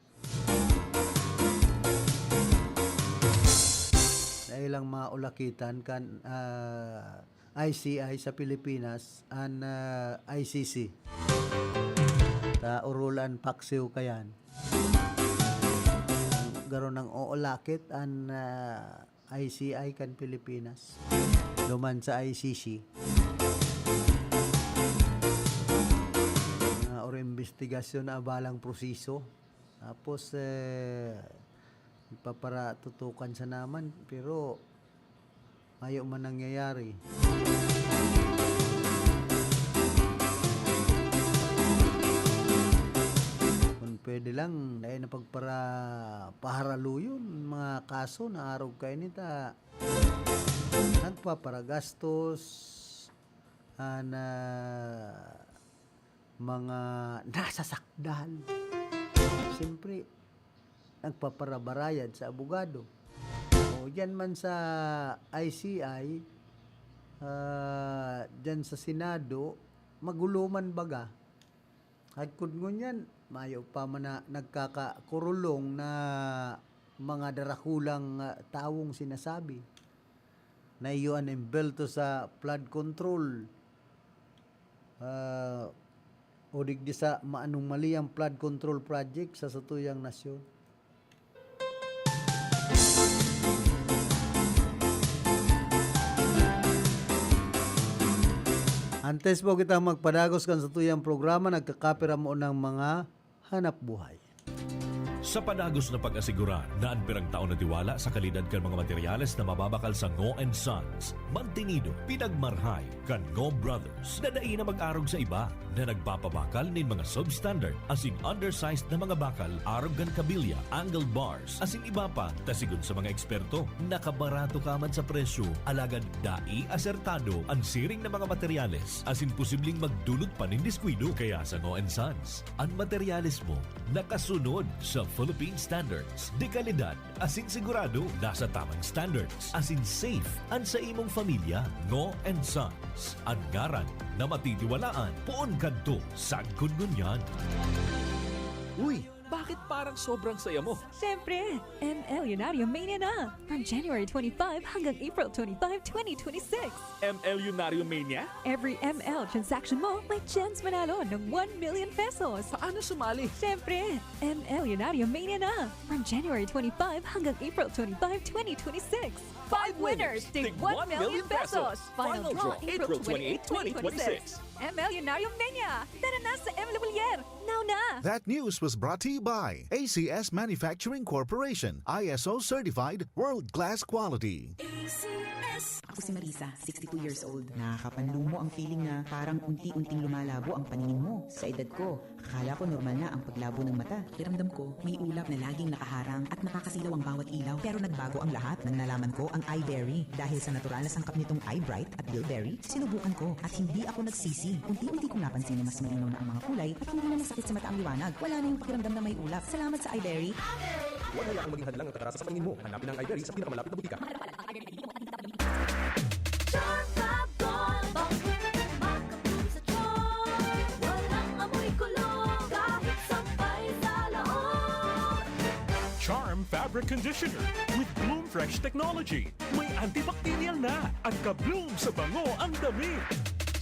Dai lang maulakitan kan, ah, I C I sa Pilipinas, an, ah, I C C. Ta orol an paksiw kayan. Garo nang oolakit an, ah, I C I kan Pilipinas. Duman sa I C C. Ah, or imbestigasyon na abalang proseso. Tapos, eh, nagpaparatutukan sa naman, pero mayo man nangyayari. Kung pwede lang, dai na pagpara-, paharaluyon mga kaso na arog kaini ta nagpaparagastos, ah, na mga nasasakdal. Siyempre, nagpaparabarayad sa abogado. O, diyan man sa I C I, ah, diyan sa Senado, magulo man baga. Agkod ngunyan, mayo pa man na nagkakakurulong na mga darakulang, ah, tawong sinasabi na iyo an embelto sa flood control, ah, o digdi sa maanong mali ang flood control project sa satuyang nasyon. Antes po kita magpadagos kan satuyang programa, nagkakapira mo ng mga hanap buhay. Sa padagos na pag-asigurar na an pirang taon na tiwala sa kalidad kan mga materyales na mababakal sa Ngo and Sons, mantenido, pinagmarhay kan Ngo Brothers na dai na mag-arog sa iba na nagpapabakal nin mga substandard asin undersized na mga bakal arog kan kabilya, angled bars, asin iba pa, ta sigon sa mga eksperto, nakabarato ka man sa presyo, alagad dai asertado an siring na mga materyales asin posibleng magdulot pa nin diskuido. Kaya sa Ngo and Sons, an materyales mo nakasunod sa Philippine standards de kalidad asin sigurado nasa tamang standards asin safe an sa imong pamilya. Ngo and Sons, an ngaran na matitiwalaan poon kadto sagkod ngunyan. Uy, bakit parang sobrang saya mo? Siyempre, M L Lunario Mania na! From January twenty-five hanggang April twenty-five, twenty twenty-six. M L Lunario Mania? Every M L transaction mo may chance manalo ng one million pesos. Paano sumali? Siyempre, M L Lunario Mania na! From January twenty-five hanggang April twenty-five, twenty twenty-six. Five winners, tig one million pesos. Final draw, April twenty-eight, twenty twenty-six. M L Lunario Mania! Tara na sa M L Bullier! Now na! That news was brought to you by A C S Manufacturing Corporation, I S O certified, world-class quality. A C S. Ako si Marisa, sixty-two years old. Nakakapanlumo ang feeling na parang unti-unting lumalabo ang paningin mo. Sa edad ko, akala ko normal na ang paglabo ng mata. Pakiramdam ko, may ulap na laging nakaharang at nakakasilaw ang bawat ilaw. Pero nagbago ang lahat nang nalaman ko ang Iberry. Dahil sa natural na sangkap nitong Eyebright at Bilberry, sinubukan ko at hindi ako nagsisi. Unti-unti kong napansin na mas malinaw na ang mga kulay at hindi na masakit sa mata ang liwanag. Wala na yung pakiramdam na may ulap. Salamat sa Iberry. Huwag hayaang maging hadlang ang kagarasan sa paningin mo. Hanapin ang Iberry sa pinakamalapit na butika. Charm Fab Gold, bangko makabloom sa charm. Walang amoy kulog kahit sampay sa loob. Charm Fabric Conditioner with Bloom Fresh Technology. May antibacterial na at ka-bloom sa bango ang damit.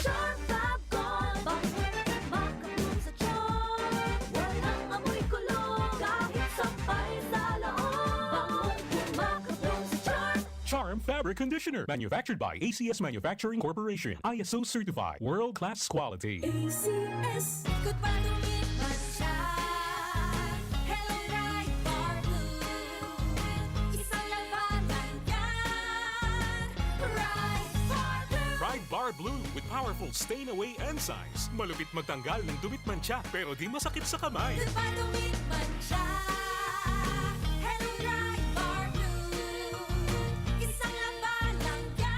Charm Fab Gold, bangko makabloom sa charm. Walang amoy kulog kahit sampay sa loob. Bangong makabloom sa charm. Charm Fabric Conditioner, manufactured by A C S Manufacturing Corporation, I S O certified, world-class quality. A C S. Ikot pa, dumit man siya. Hello, Pride Bar Blue. Isang labanan yan. Pride Bar Blue. Pride Bar Blue with powerful stain away enzymes. Malupit magtanggal ng dumit mantsa, pero di masakit sa kamay. Ikot pa, dumit man siya. Hello, Pride Bar Blue. Isang labanan yan.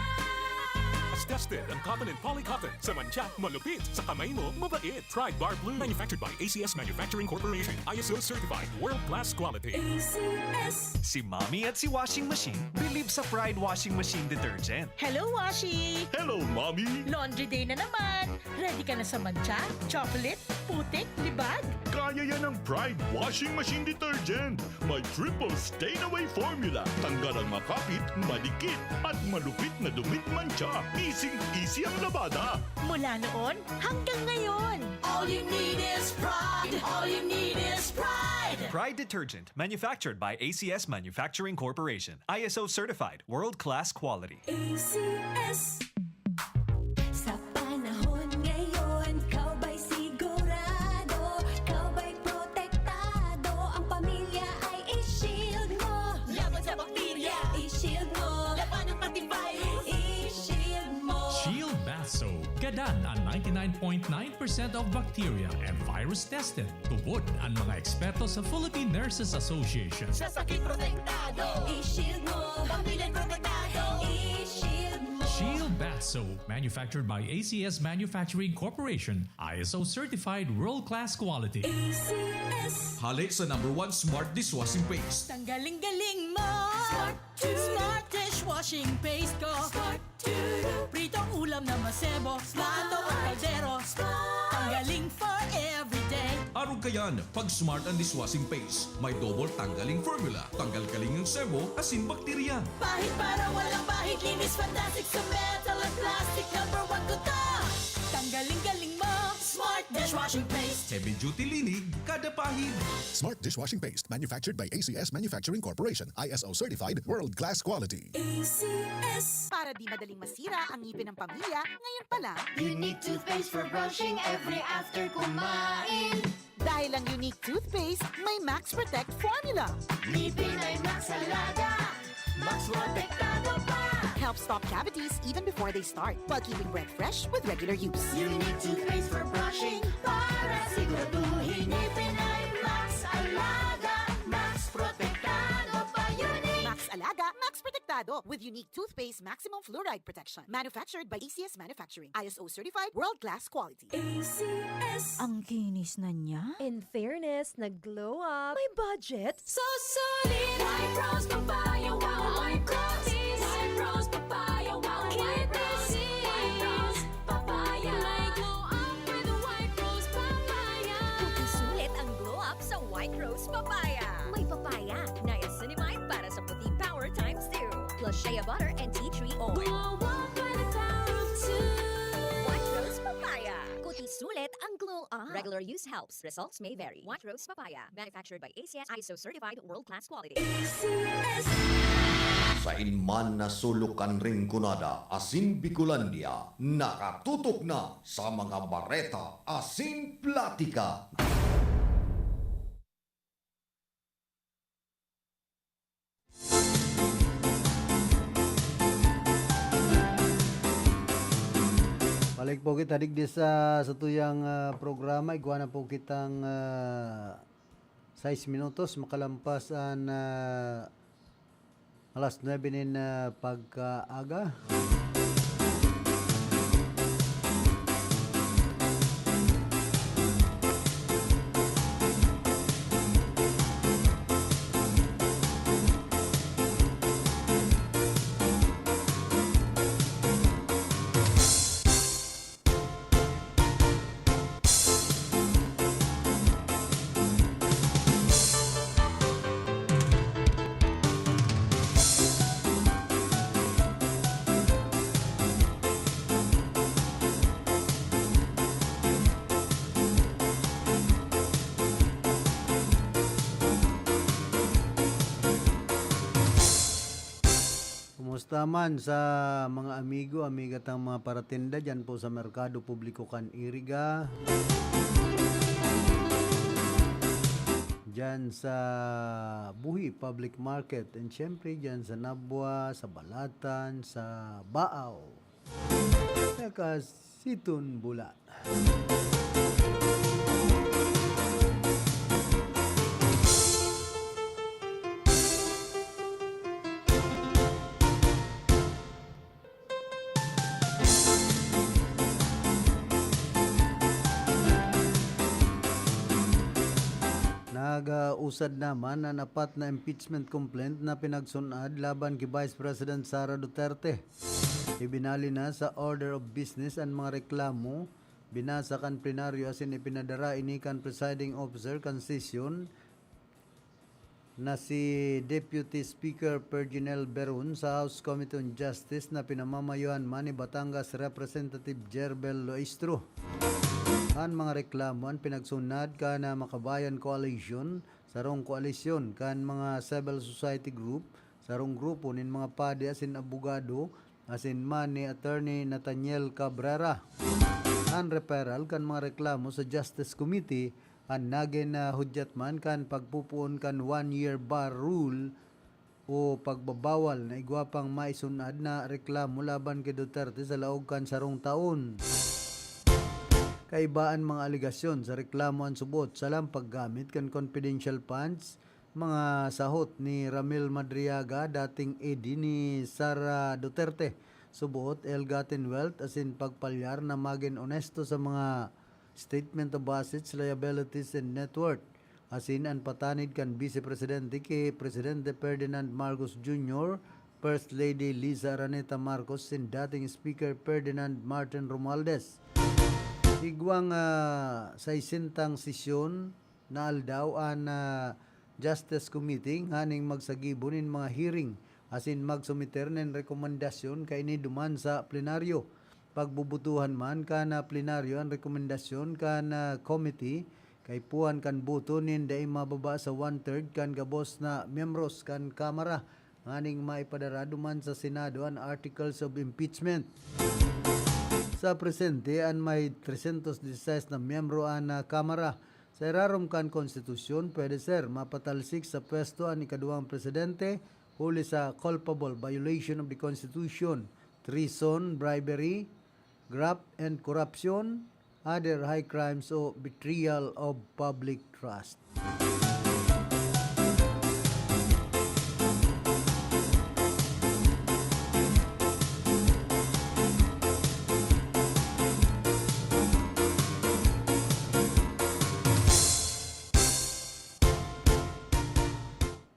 Tested ang cotton and polycotton. Sa mantsa, malupit. Sa kamay mo, mabait. Pride Bar Blue. Manufactured by A C S Manufacturing Corporation. I S O certified. World class quality. A C S. Si Mommy at si Washing Machine believe sa Pride Washing Machine Detergent. Hello, Washi! Hello, Mommy! Laundry day na naman! Ready ka na sa mantsa, chocolate, putik, libag? Kaya yan ng Pride Washing Machine Detergent. May triple stain away formula. Tanggal ang makapit, madikit, at malupit na dumit mantsa. Easy-easy ang labada. Mula noon hanggang ngayon. All you need is Pride. All you need is Pride. Pride detergent, manufactured by A C S Manufacturing Corporation, I S O certified, world-class quality. A C S. Sa panahon ngayon, ikaw ba'y sigurado? Ikaw ba'y protektado? Ang pamilya ay i-shield mo. Laban sa bakterya, i-shield mo. Laban ng antivirus, i-shield mo. Shield Bath Soap. Gadan ang ninety-nine point nine percent of bacteria and virus tested. Tubod ang mga eksperto sa Philippine Nurses Association. Sa sakit protektado, i-shield mo. Pamilya protektado, i-shield mo. Shield Bath Soap, manufactured by A C S Manufacturing Corporation, I S O certified world-class quality. A C S. Hale sa number one smart dishwashing paste. Tanggaling galing mo. Smart, smart dishwashing paste ko. Smart, pritong ulam na masebo. Smart, ang kaldero. Smart, tanggaling for everyday. Arog kayan, pag smart ang dishwashing paste. May double tanggaling formula. Tanggal kaling ang sebo, asin bakterya. Pahid para walang bahid. Linis fantastic sa metal at plastic. Number one ko to. Tanggaling galing mo. Smart dishwashing paste. Heavy duty linig, kada pahid. Smart dishwashing paste, manufactured by A C S Manufacturing Corporation, I S O certified, world class quality. A C S. Para di madaling masira ang ngipin ng pamilya, ngayon pa lang. Unique toothpaste for brushing every after kumain. Dahil ang Unique Toothpaste may Max Protect Formula. Ngipin ay Max Alaga. Max Protektado pa. Helps stop cavities even before they start, while keeping breath fresh with regular use. Unique toothpaste for brushing para siguraduhin ngipin ay Max Alaga. Max Protektado pa. Unique. Max Alaga, Max Protektado with Unique Toothpaste Maximum Fluoride Protection. Manufactured by A C S Manufacturing. I S O certified, world-class quality. A C S. Ang kinis na niya. In fairness, nag-glow up. May budget. So solid. White Rose Papaya. Wow, White Rose. White Rose Papaya. Wow, White Rose. White Rose Papaya. May glow up with White Rose Papaya. Sulit ang glow up sa White Rose Papaya. May papaya, niacinamide para sa puti power times two. Plus shea butter and tea tree oil. Glow up by the power of two. White Rose Papaya. Kuti sulit ang glow up. Regular use helps. Results may vary. White Rose Papaya. Manufactured by A C S, I S O certified, world class quality. A C S. Sain man na sulok kan Rinconada asin Bicolandia, nakatutok na sa mga bareta asin platika. Balik po kita digdi sa satuyang, ah, programa. Igwa na po kitang, ah, sais minutos makalampas an, ah, alas nuebe nin, ah, pagkaaga. Kumusta man sa mga amigo, amiga tang mga paratinda diyan po sa Merkado Publiko kan Iriga? Diyan sa Buhi Public Market, and syempre diyan sa Nabua, sa Balatan, sa Baaw, saka Siton Bula. Nag-usad naman an apat na impeachment complaint na pinagsun-ad laban ki Vice President Sara Duterte. Ibinali na sa order of business an mga reklamo, binasa kan plenaryo asin ipinadara ini kan presiding officer kan sesyon na si Deputy Speaker Perginel Berun sa House Committee on Justice na pinamamayohan man ni Batangas Representative Jerbel Loestro. An mga reklamo an pinagsun-ad kan Makabayan Coalition sarong koalisyon kan mga civil society group, sarong grupo nin mga padi asin abogado, asin man ni Attorney Nathaniel Cabrera. An referral kan mga reklamo sa Justice Committee an nagin, ah, hudyat man kan pagpupoon kan one-year bar rule o pagbabawal na igwa pang maisun-ad na reklamo laban ki Duterte sa laog kan sarong taon. Kaiba an mga alegasyon sa reklamo an subot sa lang paggamit kan confidential funds, mga sahot ni Ramil Madriaga, dating A D ni Sara Duterte, subot, ill-gotten wealth asin pagpalyar na magin onesto sa mga statement of assets, liabilities, and net worth. Asin an patanid kan Vice Presidente ki Presidente Ferdinand Marcos Junior, First Lady Liza Araneta Marcos, sin dating Speaker Ferdinand Martin Romualdez. Igwang, ah, saysentang sesyon na aldaw an, ah, Justice Committee nganing magsagibo nin mga hearing asin magsumiter nin rekomendasyon kaini duman sa plenaryo. Pagbubutuhan man kan, ah, plenaryo an rekomendasyon kan, ah, committee, kaipuhan kan boto nin dai mababa sa one-third kan gabos na miyembros kan Kamara nganing maipadara duman sa Senado an articles of impeachment. Sa presente, an may trescientos dieciséis na miyembro an, ah, Kamara. Sa irarom kan Konstitusyon, pwede ser mapatalsik sa pwesto an ikaduwang presidente huli sa culpable violation of the Constitution, treason, bribery, graft and corruption, other high crimes o betrayal of public trust.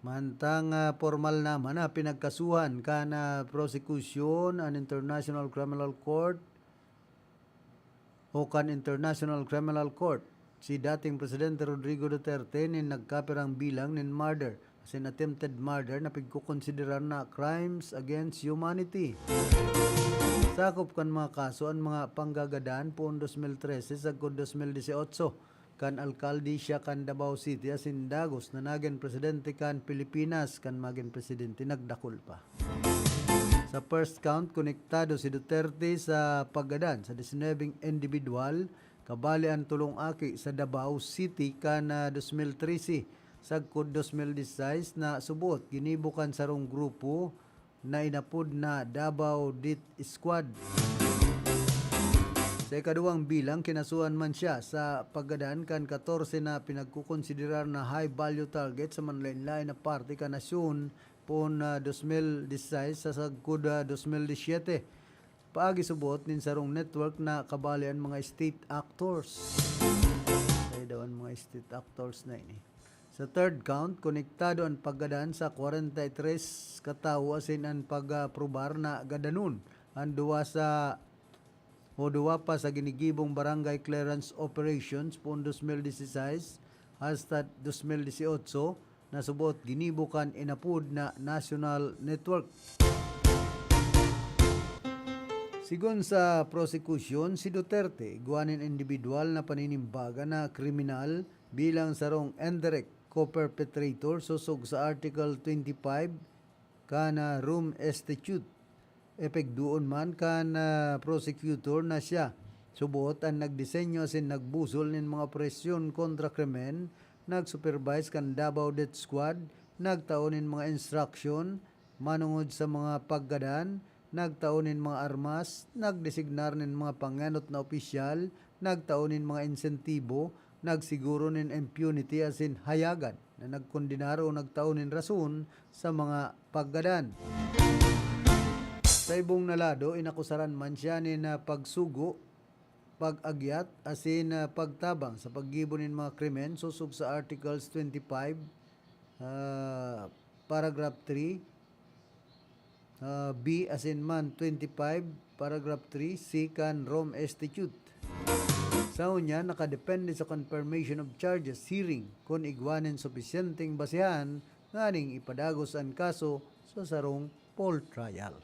Mantang, ah, pormal naman na pinagkasuhan kan, ah, prosekusyon an International Criminal Court o kan International Criminal Court si dating Presidente Rodrigo Duterte nin nagkapirang bilang nin murder asin attempted murder na pigkokonsiderar na crimes against humanity. Sakop kan mga kaso an mga panggagadan poon dos mil trese sagkod dos mil dieciocho, kan alkalde siya kan Davao City asin dagos na nagin presidente kan Pilipinas, kan magin presidente nagdakul pa. Sa first count, konektado si Duterte sa paggadan sa disinwebeng individual, kabali an tolong aki sa Davao City kan, ah, dos mil trese sagkod dos mil diseseis na subot ginibo kan sarong grupo na inapod na Davao Death Squad. Sa ikaduwang bilang, kinasuhan man siya sa paggadan kan katorse na pinagkokonsiderar na high-value target sa manlaen-laen na parte kan nasyon poon, ah, dos mil diseseis sa sagkod, ah, dos mil disyete. Paagi subot nin sarong network na kabali an mga state actors. Kaya daw an mga state actors na ini. Sa third count, konektado an paggadan sa kwarenta y tres ka tawo asin an pag-aprobar na gadanon an duwa sa o duwa pa sa ginigibong barangay clearance operations poon dos mil diseseis hasta dos mil dieciocho na subot ginibo kan inapod na national network. Sigon sa prosekusyon, si Duterte igwa nin individual na paninimbagan na kriminal bilang sarong indirect co-perpetrator sosog sa Article twenty-five kan, ah, Rome Statute. Epekdoon man kan, ah, prosecutor na siya subot an nagdisenyo asin nagbusol nin mga operasyon kontra krimen, nag-supervise kan Davao Death Squad, nagtao nin mga instruction manongod sa mga paggadan, nagtao nin mga armas, nagdesignar nin mga pangenot na opisyal, nagtao nin mga insentibo, nagsiguro nin impunity asin hayagan na nagkondenar o nagtao nin rason sa mga paggadan. Sa ibong na lado, inakusaran man siya nin, ah, pagsugo, pag-agyat, asin, ah, pagtabang sa paggibo nin mga krimen sosog sa Articles twenty-five, ah, paragraph three, ah, B asin man twenty-five, paragraph three, C kan Rome Statute. Sa unya, nakadepende sa confirmation of charges hearing kun igwa nin supisyenteng basehan nganing ipadagos an kaso sa sarong full trial.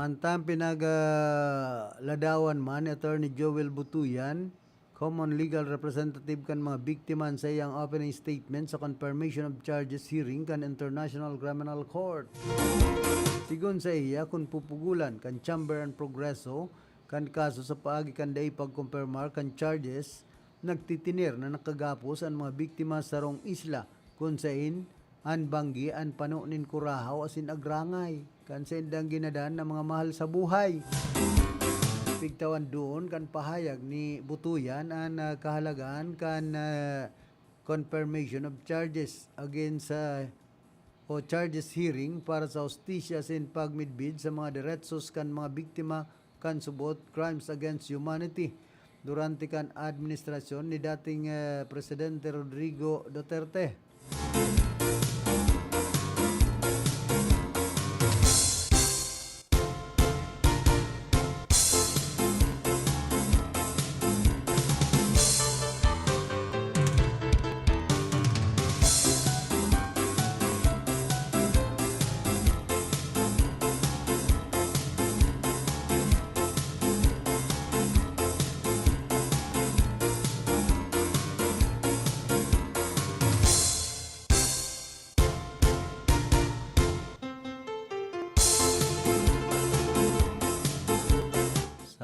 Samtang pinagladawan man ni Attorney Joel Butuyan, common legal representative kan mga biktima, sa iyang opening statement sa confirmation of charges hearing kan International Criminal Court. Sigon sa iya, kun pupugulan kan chamber an progreso kan kaso sa paagi kan dai pagkumpirmar kan charges, nagtitiner na nakagapos an mga biktima sa sarong isla, kun sain an banggi an pano nin kurahaw asin agrangay kan saindang ginadan na mga mahal sa buhay. Pigtawan doon kan pahayag ni Butuyan an, ah, kahalagaan kan, ah, confirmation of charges against, ah, o charges hearing para sa hustisya asin pagmidbid sa mga deretsos kan mga biktima kan subot crimes against humanity durante kan administrasyon ni dating, eh, Presidente Rodrigo Duterte.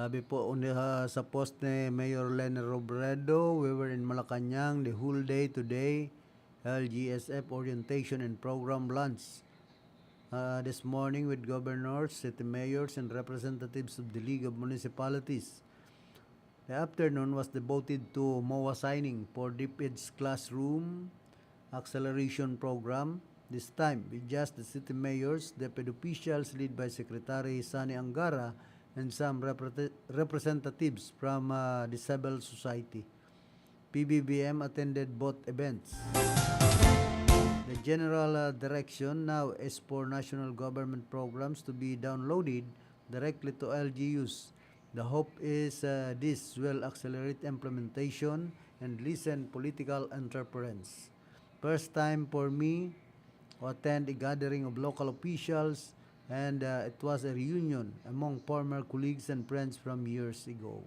Sabi po, un-, ah, sa post ni Mayor Leni Robredo, "We were in Malacañang the whole day today, L G S F orientation and program lunch, uh, this morning with governors, city mayors, and representatives of the League of Municipalities. The afternoon was devoted to MOA signing for DepEd's classroom acceleration program, this time with just the city mayors, DepEd officials led by Secretary Sonny Angara, and some reprete-, representatives from, uh, the civil society." P B B M attended both events. The general, uh, direction now is for national government programs to be downloaded directly to L G Us. The hope is, uh, this will accelerate implementation and lessen political interference. First time for me to attend a gathering of local officials, and, uh, it was a reunion among former colleagues and friends from years ago.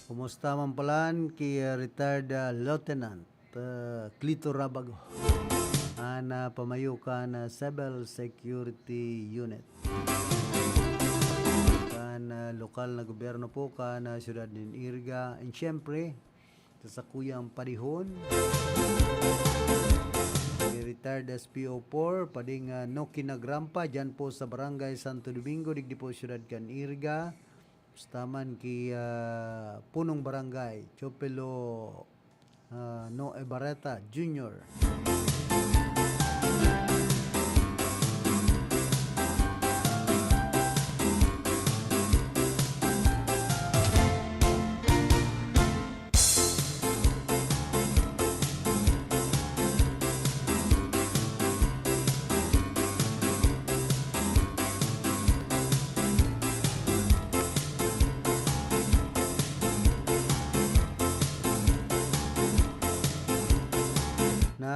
Kumusta man palan ki, ah, retired, ah, Lieutenant, ah, Clito Rabago, an, ah, pamayo kan, ah, Civil Security Unit. Kan, ah, lokal na gobyerno po kan, ah, siyudad nin Iriga. And siyempre, sa sakuyang panahon, si retired S P O four, pading, ah, Noki Nagrampa, dyan po sa Barangay Santo Domingo, digdi po siyudad kan Iriga. Kumusta man ki, ah, punong barangay, Teofilo, ah, Noe Barreta Junior.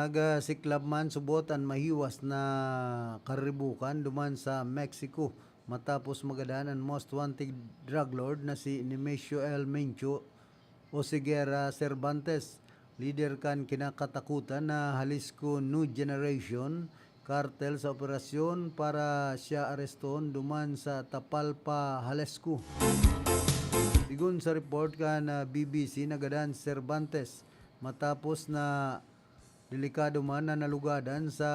Nagsiklab man subot an mahiwas na kariribukan duman sa Mexico matapos magadan an most wanted drug lord na si Nemesio El Mencho Oseguera Cervantes, lider kan kinakatakutan na Jalisco New Generation Cartel sa operasyon para siya areston duman sa Tapalpa, Jalisco. Sigon sa report kan, ah, B B C, nagadan si Cervantes matapos na delikado man na nalugadan sa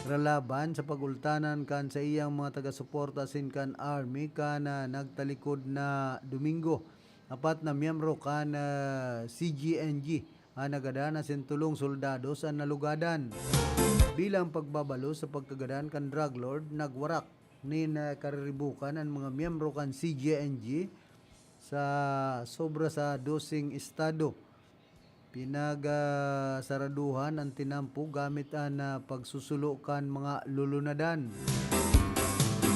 ralaban sa pag-ultanan kan saiyang mga taga-suporta asin kan army kan, ah, nagtalikod na Domingo. Apat na miyembro kan, ah, C G N G an nagadan asin tolong soldados an nalugadan. Bilang pagbabalo sa pagkagadan kan drug lord, nagwarak nin, ah, kariribukan an mga miyembro kan C G N G sa sobra sa doseng estado. Pinag, ah, saraduhan an tinampo gamit an, ah, pagsusulo kan mga lulunadan.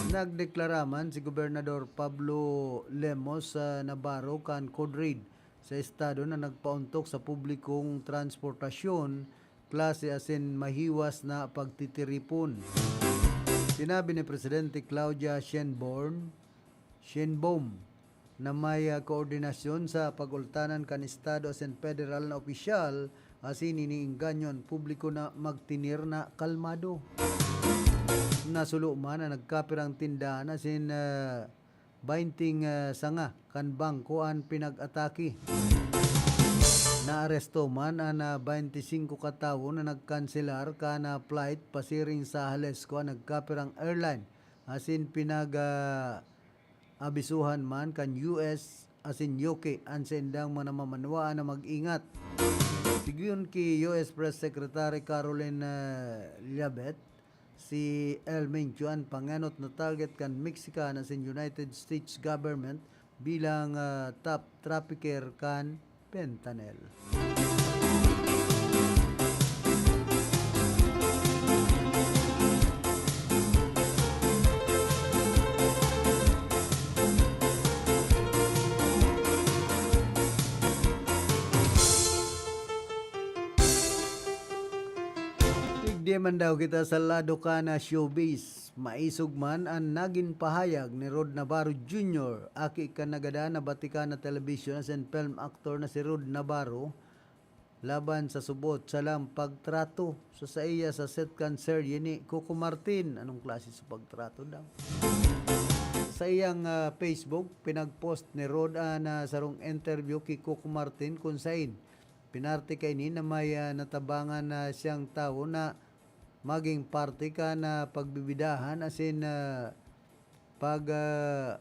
Nagdeklara man si Gobernador Pablo Lemos, ah, Navarro kan CODRID sa estado na nagpaontok sa publikong transportasyon, klase asin mahiwas na pagtitiripon. Sinabi ni Presidente Claudia Sheinbaum, Sheinbaum, na may, ah, koordinasyon sa pagultanan kan estado asin federal na opisyal asin iniengganyo an publiko na magtener na kalmado. Nasulo man an nagkapirang tindahan asin, ah, baynte, ah, sanga kan bangko an pinag-atake. Naaresto man an, ah, baynte singko ka tawo na nagkanselar kan, ah, flight pasiring sa Jalisco an nagkapirang airline asin pinag, ah, abisuhan man kan U S asin U K an saindang mga namamanwaan na mag-ingat. Sigon ki U S Press Secretary Caroline, ah, Leavitt, si El Mencho an pangenot na target kan Mexican asin United States government bilang, ah, top trafficker kan fentanyl. Digdi man daw kita sa lado kan showbiz. Maisog man an nagin pahayag ni Rod Navarro Junior, aki kan nagadan na Batikana Television asin film actor na si Rod Navarro, laban sa subot sa lang pagtrato sa saiya sa set kan serye ni Coco Martin. Anong klase sa pagtrato daw? Sa iyang, ah, Facebook, pinag-post ni Rod an, ah, sarong interview ki Coco Martin kun sain pinarte kaini na may, ah, natabangan na siyang tawo na magin parte kan, ah, pagbibidahan asin, ah, pag, ah,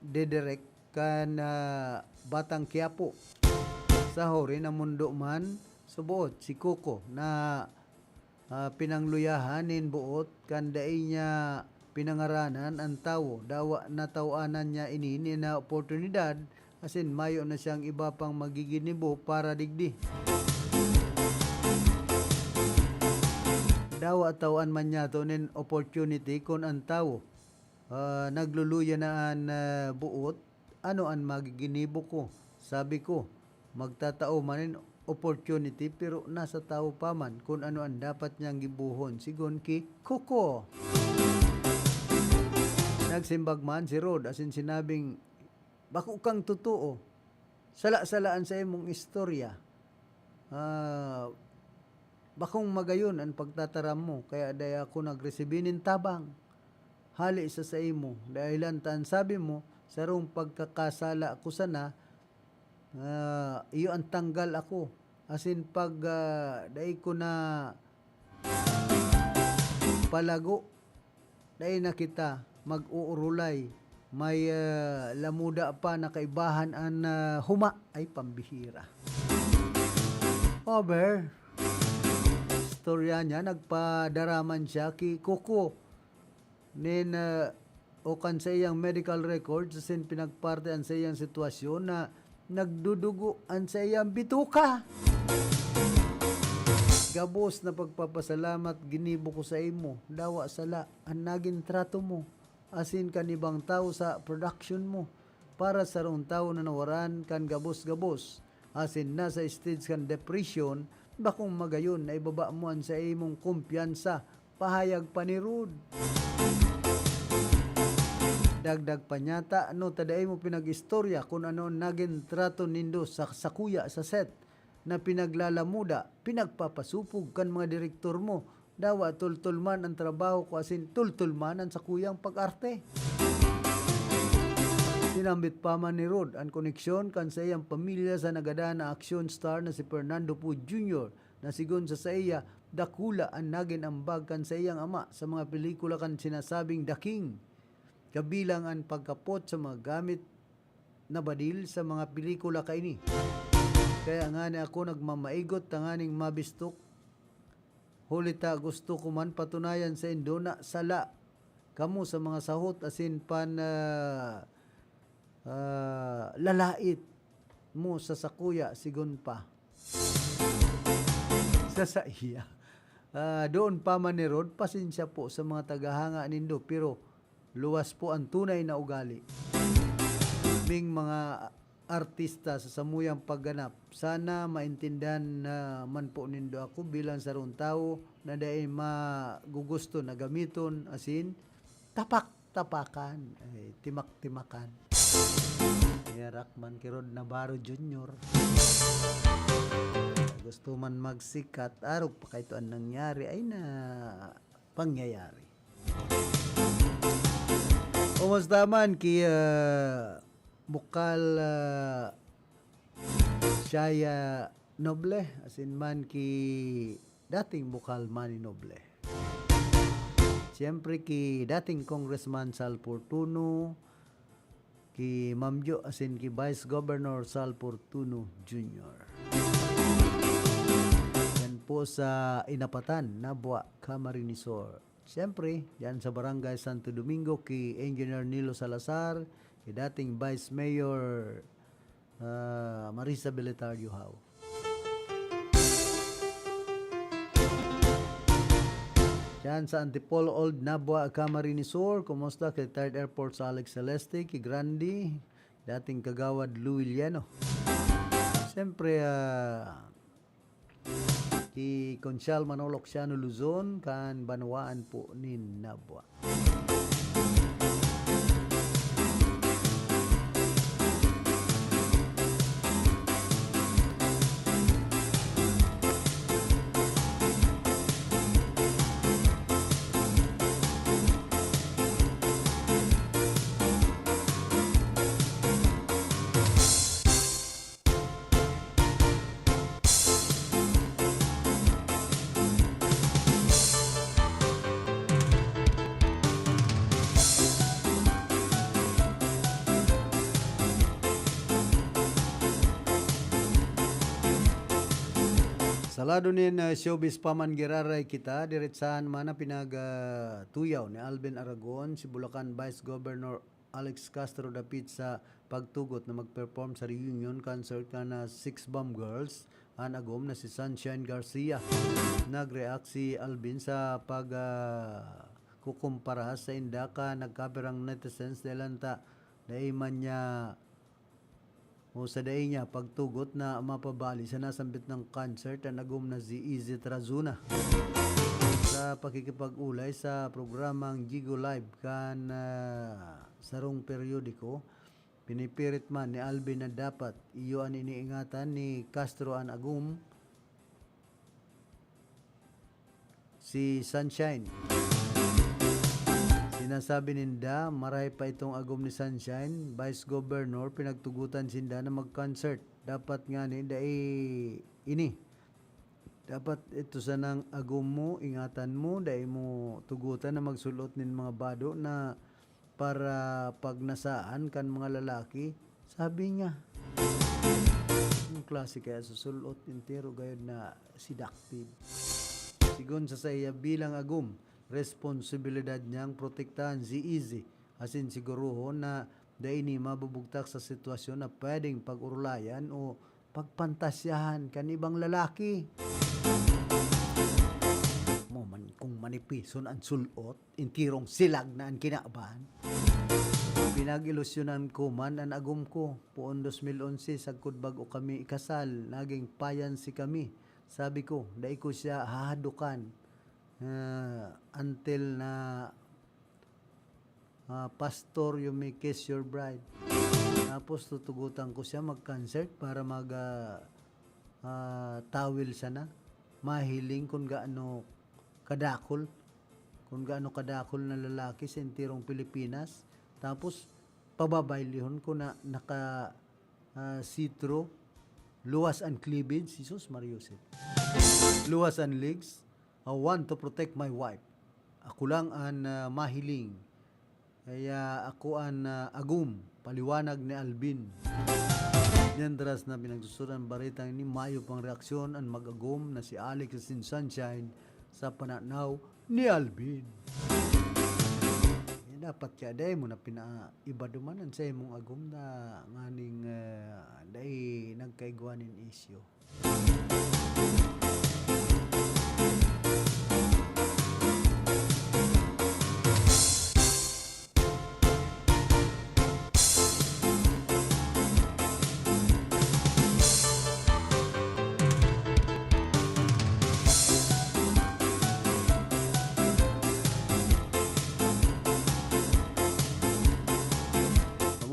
didirek kan, ah, Batang Quiapo. Sa huri na mundo man, suboot si Coco na, ah, pinangluyahan nin boot kan dai niya pinangaranan an tawo. Dawa natawanan niya ini nin, ah, oportunidad asin mayo na siyang iba pang magiginibo para digdi. Dawa tawan man niyato nin opportunity kun an tawo, ah, nagluluya na an, ah, boot, "Ano an magiginibo ko?" sabi ko. "Magtatao man nin opportunity, pero nasa tawo pa man kun ano an dapat niyang gibohon," sigon ki Coco. Nagsimbag man si Rod asin sinabing, "Bako kang totoo. Sala-sala an saimong istorya. Ah, bakong magayon an pagtataram mo, kaya dai ako nagresibi nin tabang hale sa saimo, dahelan ta an sabi mo, sarong pagkakasala ko sana, ah, iyo an tanggal ako, asin pag, ah, dai ko na palago, dai na kita mag-uurulay. May, ah, lamuda pa na kaibahan an, ah, huma." Ay, pambihira. Over. Istorya niya, nagpadaraman siya ki Coco nin, ah, o kan saiyang medical records, asin pinagparte an saiyang sitwasyon na nagdudugo an saiyang bituka. "Gabos na pagpapasalamat ginibo ko saimo, dawa sala an nagin trato mo asin kan ibang tawo sa production mo. Para sa sarong tawo na nawaran kan gabos-gabos asin nasa stage kan depression, bakong magayon na ibaba mo an saimong kumpiyansa," pahayag pa ni Rod. Dagdag pa niya, "Ta ano ta dai mo pinag-istorya kun ano an nagin trato nindo sa sakuya sa set na pinaglalamuda, pinagpapasupog kan mga direktor mo? Dawa tultol man an trabaho ko asin tultol man an sakuyang pag-arte." Sinambit pa man ni Rod an koneksyon kan saiyang pamilya sa nagadan na action star na si Fernando Poe Junior, na sigon sa saiya, dakula an nagin ambag kan saiyang ama sa mga pelikula kan sinasabing The King, kabilang an pagkapot sa mga gamit na badil sa mga pelikula kaini. Kaya ngani ako nagmamaigot tanganing mabistok, huli ta gusto ko man patunayan saindo na sala kamo sa mga sahot asin pan, ah, ah, lalait mo sa sakuya, sigon pa. Sa saiya. Ah, doon pa man ni Rod, pasensya po sa mga tagahanga nindo, pero luwas po ang tunay na ugali. Ming mga artista sa samuyang pagganap, sana maintindihan na man po nindo ako bilang sarong tawo na dai magugusto na gamiton, asin, tapak-tapakan, ay, timak-timakan. Yarak man ki Rod Navarro Junior. Gusto man magsikat, arog pa kay to an nangyari, ay na pangyayari. Kumusta man ki, ah, Bukal, ah, Shaya Noble, asin man ki dating Bukal Manny Noble. Siyempre ki dating Congressman Sal Fortuno, ki Ma'am Jo, asin ki Vice Governor Sal Fortuno Junior. Yan po sa Inapatan, Nabua, Camarines Sur. Siyempre, diyan sa Barangay Santo Domingo, ki Engineer Nilo Salazar, ki dating Vice Mayor, ah, Marisa Beletario Howe. Diyan sa Antipolo Old, Nabua, Camarines Sur, kumusta ki Retired Air Force Alex Celeste, ki Grandi, dating Kagawad Lou Iliano. Siyempre, ah, ki Conchal Manolo Xiano Luzon, kan banwaan po nin Nabua. Sa lado nin, ah, showbiz pa man giraray kita, diretsahan man ang pinag, ah, tuyaw ni Alvin Aragon, si Bulacan Vice Governor Alex Castro dapit sa pagtugot na mag-perform sa reunion concert kan, ah, Six Bomb Girls, an agom na si Sunshine Garcia. Nag-react si Alvin sa pag, ah, kukumpara sainda kan nagkapirang netizens dahil anta dai man niya o sa dai niya pagtugot na mapabali sa nasambit na concert an agom na si Izzy Tarazona. Sa pakikipag-olay sa programang Gigo Live kan, ah, sarong periodiko, pinipirit man ni Alvin na dapat iyo an iniingatan ni Castro an agom, si Sunshine. Sinasabi ninda, maray pa itong agom ni Sunshine, Vice Governor, pinagtugutan sinda na mag-concert. Dapat ngani, dai ini. Dapat ito sanang agom mo, ingatan mo, dai mo tugutan na magsul-ot nin mga bado na para pagnasaan kan mga lalaki, sabi niya. Anong klase kaya susul-ot, entero gayod na seductive? Sigon sa saiya bilang agom, responsibilidad niyang protektahan si Izzy, asin siguruhon na dai ini mabubugtak sa sitwasyon na pwedeng pag-orolayan o pagpantasyahan kan ibang lalaki. Mo man kung manipison an sul-ot, entirong silag na an kinaban. Pinag-ilusyonan ko man an agom ko. Poon dos mil onse, sagkod bag-o kami ikasal, naging payanse kami. Sabi ko, dai ko siya hahadokan, ah, until na, ah, "Pastor, you may kiss your bride." Tapos tutugutan ko siya mag-concert para mag, ah, ah, tawil sana. Mahiling kun gaano kadakul, kun gaano kadakul na lalaki sa entirong Pilipinas. Tapos, pababaylihon ko na naka, ah, see-through, luwas an cleavage, Jesus Maria Joseph. Luwas an legs, I want to protect my wife. Ako lang an, ah, mahiling. Kaya ako an, ah, agom, paliwanag ni Alvin. Mientras na pinagsusurat an baretang ini, mayo pang reaksyon an mag-agom na si Alex asin Sunshine sa pananaw ni Alvin. Yan Dapat siya, dai mo na pinaiba duman an sa imong agom na nganing, ah, dai nagkaigwa nin isyu.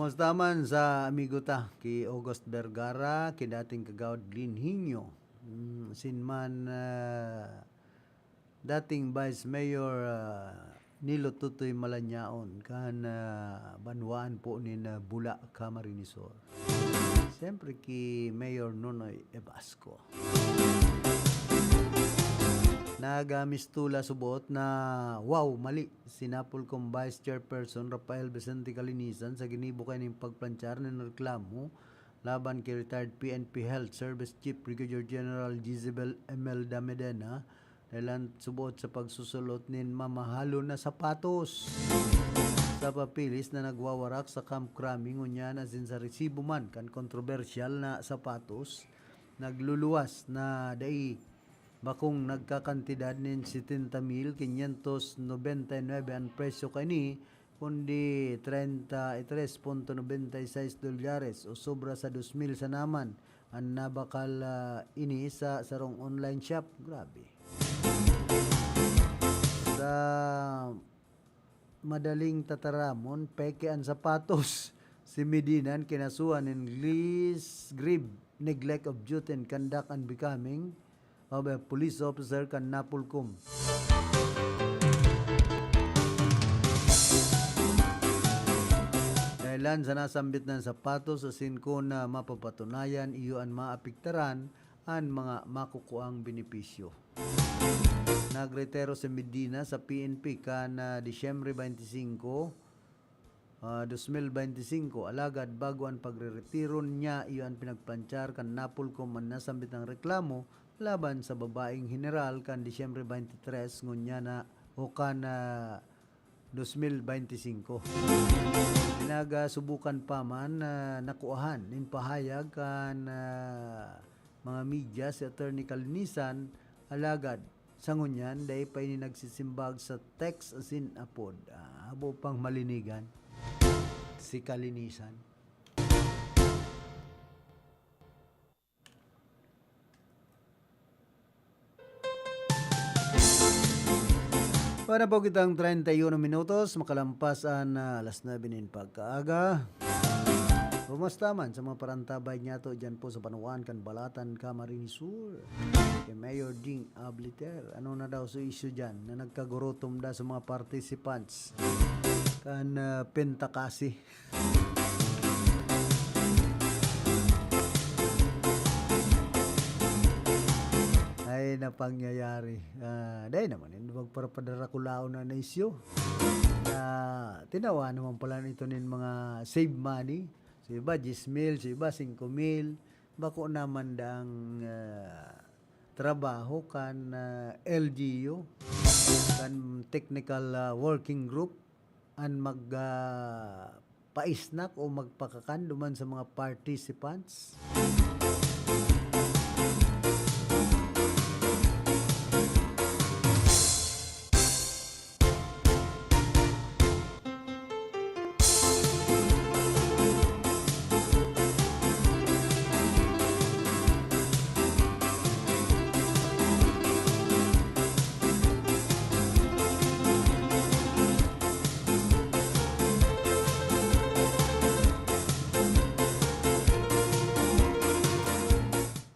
Kumusta man sa amigo ta, ki August Vergara, ki dating kagawad Glenn Hinyo, mm, sin man, ah, dating Vice Mayor, ah, Nilo Tutoy Malanyaon kan, ah, banwaan po nin, ah, Bula, Camarines Sur. Siyempre ki Mayor Nonoy Evasco. Nagmistula subot na, wow, mali. Si Napolcom Vice Chairperson Rafael Vicente Calinisan sa ginibo kaining pagplanchar nin reklamo laban ki retired P N P Health Service Chief Brigadier General Jezebel Imelda Medena, dahelan subot sa pagsusulot nin mamahalon na sapatos sa papeles na nagwawarak sa Camp Crame ngunyan asin sa resibo man kan kontrobersyal na sapatos, nagluluwas na dai bakong nagkakantidad nin setenta mil quinientos noventa y nueve an presyo kaini, kundi treinta y tres punto noventa y seis dolyares o sobra sa dos mil sana man an nabakal, ah, ini sa sarong online shop. Grabe. Sa madaling tataramon, peke an sapatos. Si Medina an kinasuhan nin Gliss Grib, neglect of duty and conduct and becoming of a police officer kan Napolcom. Dahelan sa nasambit na sapatos asin kun, ah, mapapatunayan, iyo an maapektaran an mga makukuang benepisyo. Nagretiro si Medina sa P N P kan, ah, Disyembre twenty-five, ah, dos mil bente singko, alagad bago an pagreretiro niya, iyo an pinagplanchar kan Napolcom an nasambit na reklamo laban sa babaeng heneral kan Disyembre twenty-three ngunyan na o kan, ah, dos mil bente singko. Pinagasubukan pa man na nakuahan nin pahayag kan, ah, mga media si Attorney Calinisan, alagad sa ngunyan, dai pa ini nagsisimbag sa text asin apod. Ah, habo pang malinigan si Calinisan. Wala po kitang treinta y uno minutos, makalampas an, ah, alas nuebe nin pagkaaga. Kumusta man sa mga parantabay niyato dyan po sa banwaan kan Balatan, Camarines Sur? Kay Mayor Ding Abliter, ano na daw sa issue dyan na nagkagurutom da sa mga participants kan, ah, Pentakasi? Ay, na pangyayari. Ah, dai naman, hindi magparapadara kulaon na isyu. Ah, tinawa naman pala nito nin mga save money. Sa iba, diyes mil, sa iba, singko mil. Bako naman dang, ah, trabaho kan, ah, L G U, kan technical, ah, working group. An mag, ah, paisnak o magpakakan duman sa mga participants.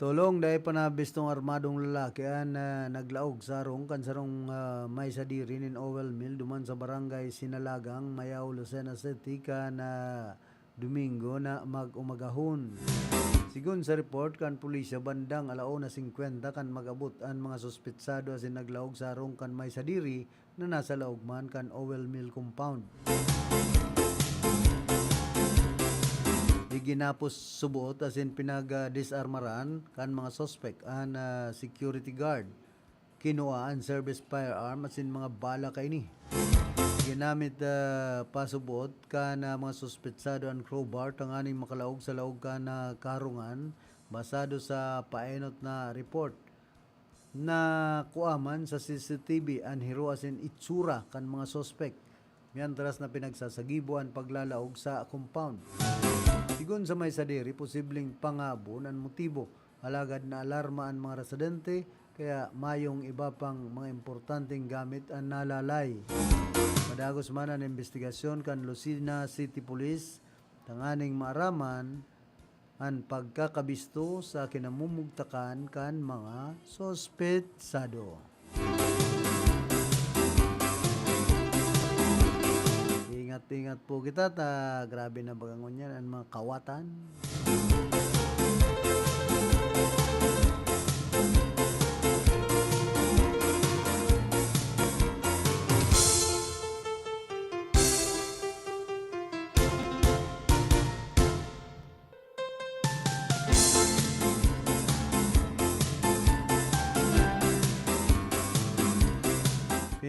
Tolong, dai pa nabistong armadong lalaki an, ah, naglaog sa harong kan sarong, ah, may sadiri nin oil mill duman sa barangay Sinalagang, Mayao, Lucena City, kan, ah, Domingo na mag-umagahon. Sigon sa report kan pulisya, bandang ala una singkwenta kan mag-abot an mga suspetsado asin naglaog sa harong kan may sadiri na nasa laog man kan oil mill compound. Iginapos subot asin pinag-, ah, disarmaran kan mga suspek an, ah, security guard. kinua an service firearm asin mga bala kaini. Ginamit, ah, pasubot kan, ah, mga suspetsado an crowbar tanganing makalaog sa laog kan, ah, kaharungan, basado sa paenot na report. Nakua man sa C C T V an hiro asin itsura kan mga suspek, mientras na pinagsasagibo an paglalaog sa compound. Sigon sa may sadiri, posibleng pangabon an motibo, alagad naalarma an mga residente, kaya mayong iba pang mga importanteng gamit an nalalay. Padagos man an imbestigasyon kan Lucena City Police tanganing maaraman an pagkakabisto sa kinamumugtakan kan mga suspetsado. Ingat-ingat po kita ta grabe na baga ngunyan an mga kawatan.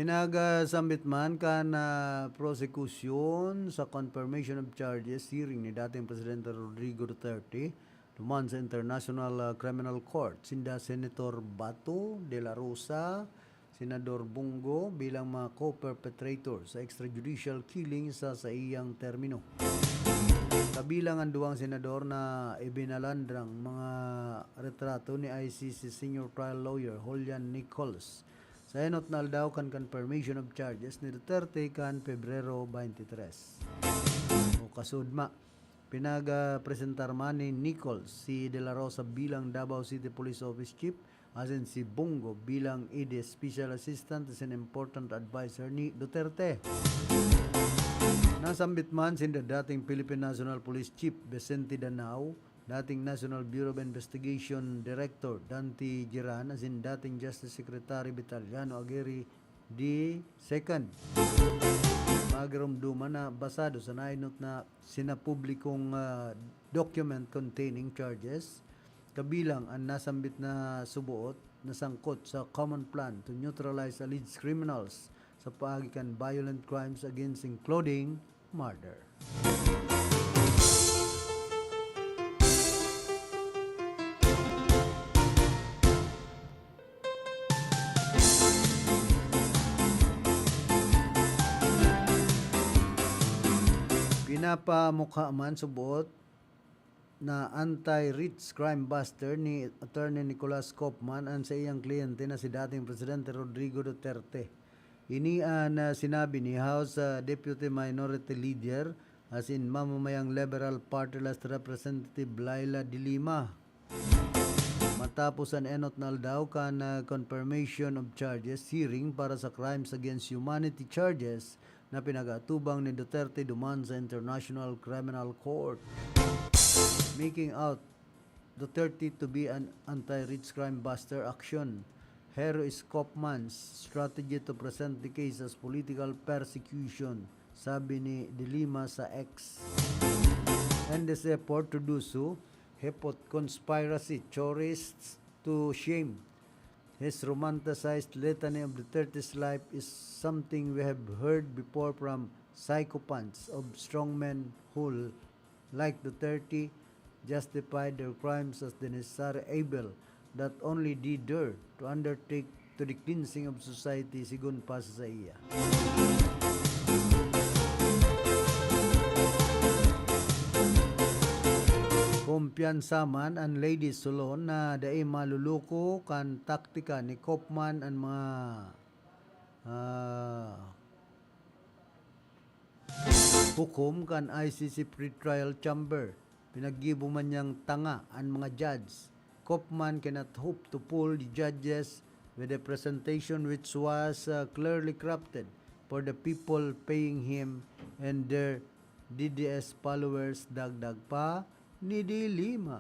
Pinagsambit man kan, ah, prosekusyon sa confirmation of charges hearing ni dating Presidente Rodrigo Duterte duman sa International, ah, Criminal Court, sinda Senator Bato de la Rosa, Senador Bong Go bilang mga co-perpetrator sa extrajudicial killing sa saiyang termino. Kabilang an duwang senador na ibinalandrang mga retrato ni I C C Senior Trial Lawyer Julian Nichols sa enot na aldaw kan confirmation of charges ni Duterte kan Pebrero twenty-three. O kasudma, pinagpresentar man ni Nichols si De La Rosa bilang Davao City Police Office Chief asin si Bong Go bilang E D Special Assistant asin important advisor ni Duterte. Nasambit man sinda dating Philippine National Police Chief Vicente Danao, dating National Bureau of Investigation Director Dante Geran asin dating Justice Secretary Vitaliano Aguirre the second. Magiromdoman na basado sa nainot na sinapublikong, ah, document containing charges, kabilang an nasambit na suboot na sangkot sa common plan to neutralize alleged criminals sa paagi kan violent crimes against, including murder. Pinapamukha man suboot na anti-rich crime buster ni Attorney Nicholas Kaufman an saiyang kliyente na si dating Presidente Rodrigo Duterte. Ini an, ah, sinabi ni House, ah, Deputy Minority Leader asin mamamayang Liberal Party last Representative Leila de Lima. Matapos an enot na aldaw kan, ah, confirmation of charges hearing para sa crimes against humanity charges na pinag-aatubang ni Duterte duman sa International Criminal Court, making out Duterte to be an anti-rich crime buster action. Hero is Kaufman's strategy to present the case as political persecution, sabi ni De Lima sa X. In this effort to do so, he put conspiracy theorists to shame. His romanticized litany of Duterte's life is something we have heard before from psychopaths of strongmen who, like Duterte, justified their crimes as the necessary evil that only they dare to undertake to the cleansing of society, sigon pa sa saiya. Kumpiyansa man an Ladies Salon na dai maluluko kan taktika ni Kaufman an mga, ah, hukom kan I C C pretrial chamber. Pinaggibo man niyang tanga an mga judge. Kaufman cannot hope to fool the judges with a presentation which was, uh, clearly crafted for the people paying him and their D D S followers, dagdag pa ni De Lima.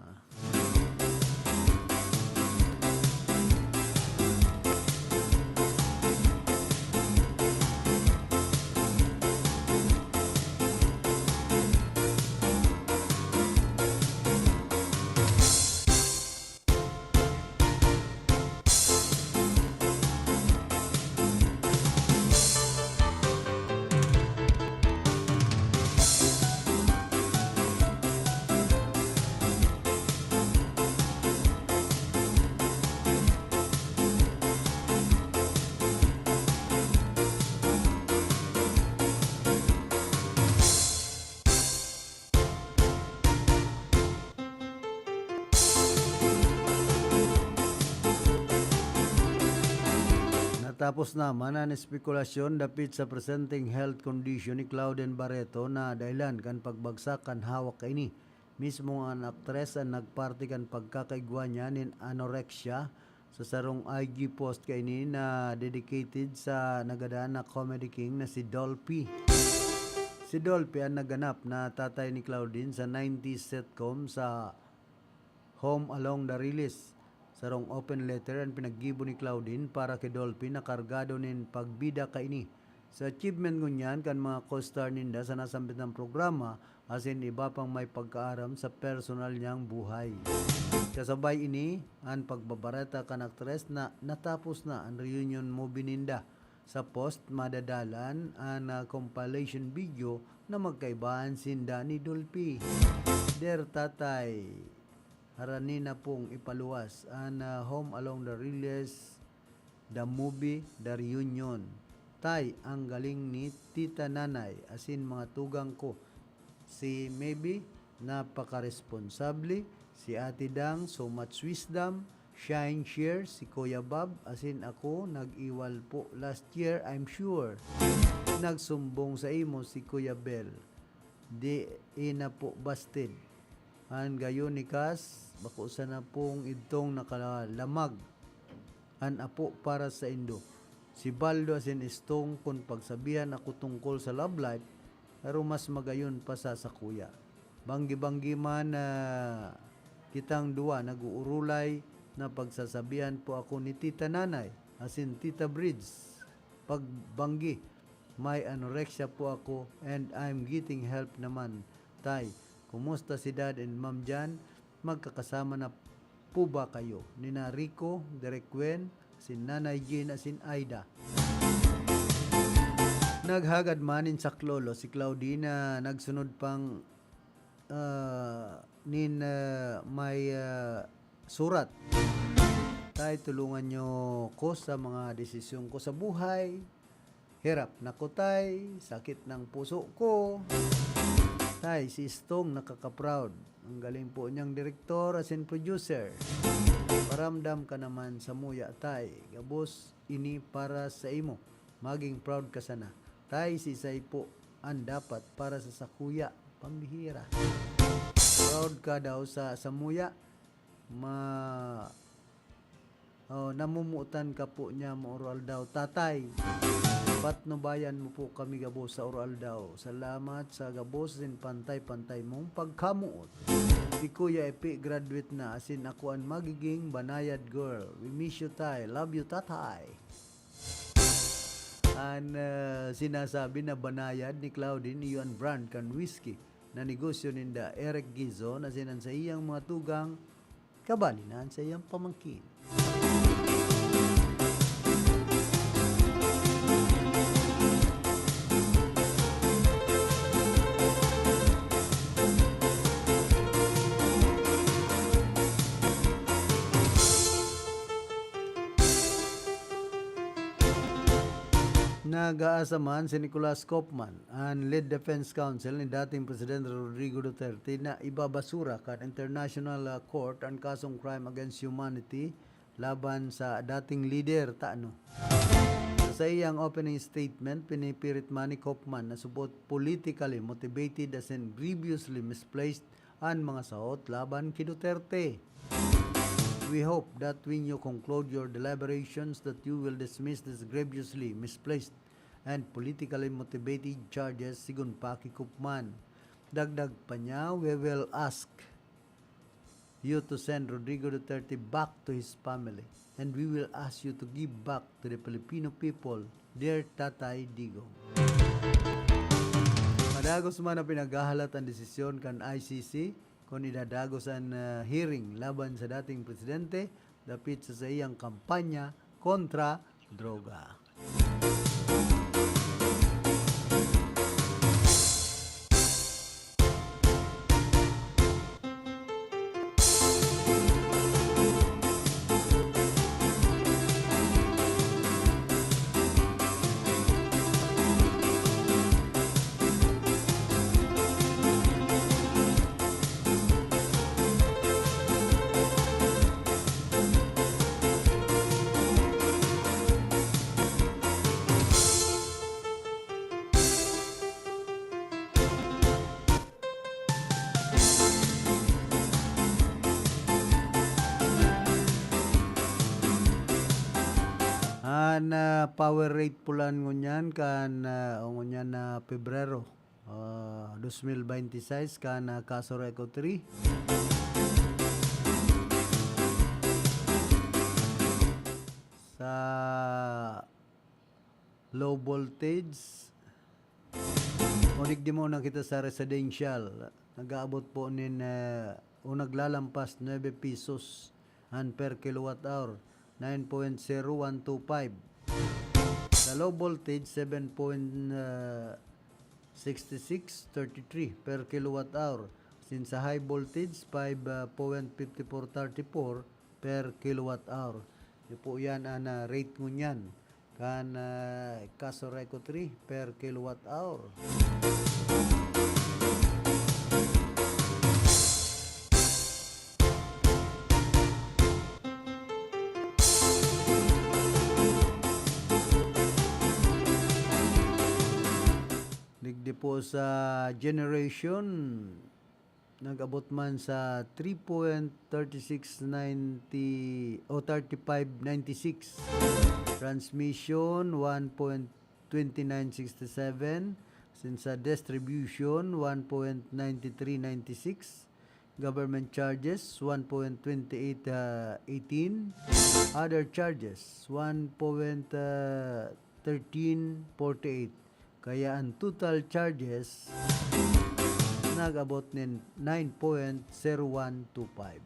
Tapos naman an espekulasyon dapit sa presenteng health condition ni Claudine Barreto na dahilan kan pagbagsak kan hawak kaini. Mismo an aktres an nagparte kan pagkakaigwa niya nin anorexia sa sarong I G post kaini na dedicated sa nagadan na comedy king na si Dolphy. Si Dolphy an naganap na tatay ni Claudine sa nineties sitcom sa Home Along the Riles. Sarong open letter an pinaggibo ni Claudine para ki Dolphy na kargado nin pagbida kaini. Sa achievement ngunyan kan mga co-star ninda sa nasambitang programa, asin iba pang may pagkaaram sa personal niyang buhay. Kasabay ini, an pagbabareta kan aktres na natapos na an reunion movie ninda. Sa post, madadalan an, ah, compilation video na magkaibahan sinda ni Dolphy. Dear Tatay, harani na pong ipaluwas an, ah, Home Along the Riles, The Movie, The Reunion. Tay, ang galing ni Tita Nanay, asin mga tugang ko. Si Maybe, napakaresponsable. Si Ate Dang, so much wisdom. Shine Share, si Kuya Bob, asin ako, nag-iwal po last year, I'm sure. Nagsumbong sa imo si Kuya Bel. Di ina po busted. An gayon ni Kas, bako sana pong idtong nakalamag an apo para saindo. Si Baldo asin Istong, kun pagsabihan ako tungkol sa love life, pero mas magayon pa sa sakuya. Banggi-banggi man na kitang duwa nag-uurulay, na pagsasabihan po ako ni Tita Nanay asin Tita Brids. Pagbanggi, may anorexia po ako and I'm getting help naman, Tay. Kumusta si Dad and Ma'am diyan? Magkakasama na po ba kayo nina Rico, Direk Gwen, si Nanay Jean, asin Aida? Naghagad man nin saklolo si Claudine, nagsunod pang, ah, nin, ah, may, ah, surat. Tay, tulungan niyo ko sa mga desisyon ko sa buhay. Hirap na ko, Tay. Sakit ng puso ko. Tay, si Istong nakaka-proud. Ang galing po niyang direktor asin producer. Paramdam ka naman samuya, Tay. Gabos ini para sa imo. Maging proud ka sana. Tay, si Isay po an dapat para sa sakuya. Pambihira. Proud ka daw sa samuya. Ma-, oh, namumutan ka po niya maoro-aldaw, Tatay. Patnubayan mo po kami gabos sa oro-aldaw. Salamat sa gabos asin pantay-pantay mong pagkamoot. Si Kuya Epi graduate na, asin ako an magiging banayad girl. We miss you, Tay. Love you, Tatay. An, ah, sinasabi na banayad ni Claudine, iyo an brand kan whisky na negosyo ninda Eric Gizon asin an saiyang mga tugang, kabali na an saiyang pamangkin. Nag-aasa man si Nicolas Copman, an lead defense counsel ni dating Presidente Rodrigo Duterte, na ibabasura kan International, ah, Court an kasong crime against humanity laban sa dating lider, tano. Sa saiyang opening statement, pinipirit man ni Copman na subot politically motivated asin grievously misplaced an mga sahot laban ki Duterte. We hope that when you conclude your deliberations that you will dismiss these grievously misplaced and politically motivated charges, sigon pa ki Copman. Dagdag pa niya, "We will ask you to send Rodrigo Duterte back to his family, and we will ask you to give back to the Filipino people their Tatay Digong." Madagos man na pinaghahalat an desisyon kan I C C kun idadagos an, ah, hearing laban sa dating presidente dapit sa saiyang kampanya kontra droga. Power rate pulan ngunyan kan, ah, o ngunyan na Pebrero, ah, dos mil bente seis kan, ah, CASURECO three. Sa low voltage, o digdi mo na kita sa residential, nag-aabot po nin, ah, o naglalampas nuebe pesos an per kilowatt hour, nine point zero one two five. Sa low voltage, seven point sixty six thirty three per kilowatt hour. Since sa high voltage, five point fifty four thirty four per kilowatt hour. Iyo po yan an, ah, rate ngunyan kan, ah, CASURECO three per kilowatt hour. Digdi po sa generation, nag-abot man sa three point thirty six ninety o thirty five ninety six. Transmission, one point twenty nine sixty seven. Since sa distribution, one point nine three nine six. Government charges, one point twenty eight eighteen. Other charges, one point thirteen forty eight. Kaya an total charges nag-abot nin nine point zero one two five.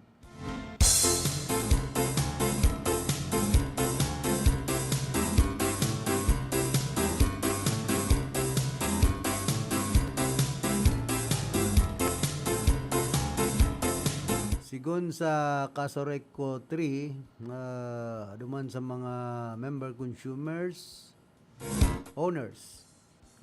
Sigon sa CASURECO three, ah, duman sa mga member consumers, owners.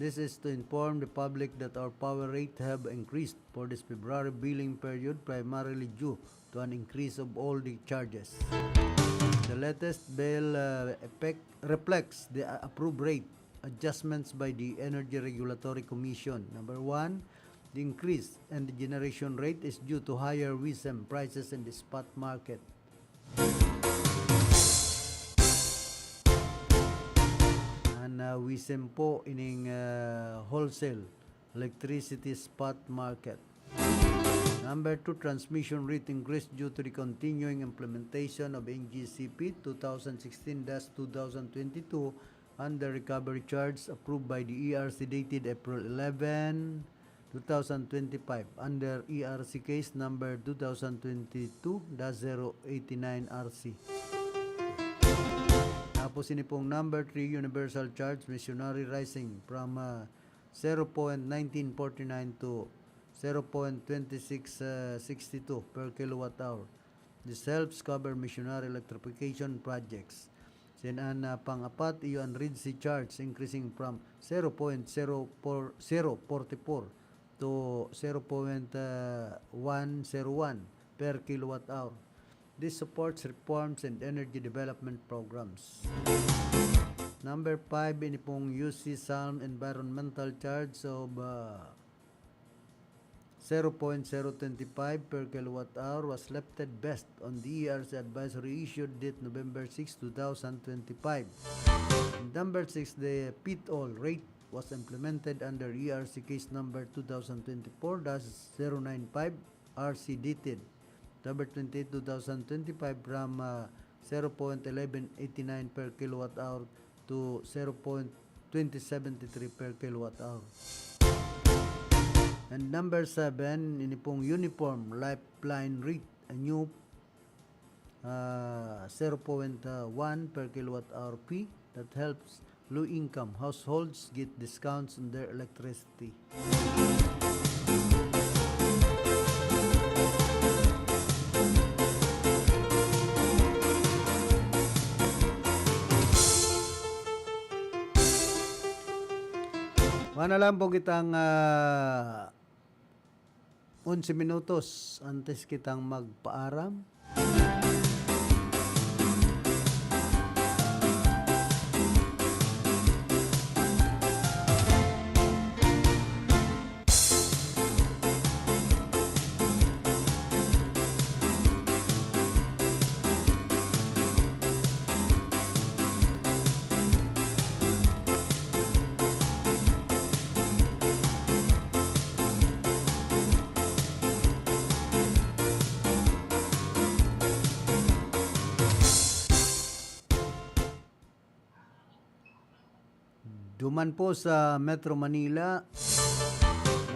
This is to inform the public that our power rate have increased for this February billing period, primarily due to an increase of all the charges. The latest bill, uh, effect reflects the, uh, approved rate adjustments by the Energy Regulatory Commission. Number one, the increase in the generation rate is due to higher WESM prices in the spot market. An, ah, WESM po ining, ah, wholesale electricity spot market. Number two, transmission rate increase due to the continuing implementation of N G C P two thousand sixteen dash two thousand twenty-two under recovery charge approved by the E R C dated April eleven, two thousand twenty-five, under E R C case number two thousand twenty-two dash zero eighty-nine R C. Tapos ini pong number three, universal charge, missionary rising from, ah, zero point nineteen forty-nine to zero point twenty-six sixty-two per kilowatt hour. This helps cover missionary electrification projects. Then an, ah, pang-apat, iyo an Red Sea charge, increasing from zero point zero four, zero forty-four to zero point one zero one per kilowatt hour. This supports reforms and energy development programs. Number five, ini pong U C SALM environmental charge of, ah, zero point zero twenty-five per kilowatt hour was left best on the E R C advisory issued date November six, two thousand twenty-five. And number six, the pit-all rate was implemented under E R C case number two thousand twenty-four dash zero nine five R C dated October twenty-eight, two thousand twenty-five, from, ah, zero point eleven eighty-nine per kilowatt hour to zero point twenty seventy-three per kilowatt hour. And number seven, ini pong uniform lifeline rate, a new, ah, zero point one per kilowatt hour fee that helps low-income households get discounts on their electricity. Wala lang po kitang, ah, onse minutos antes kitang magpaaram. Duman po sa Metro Manila,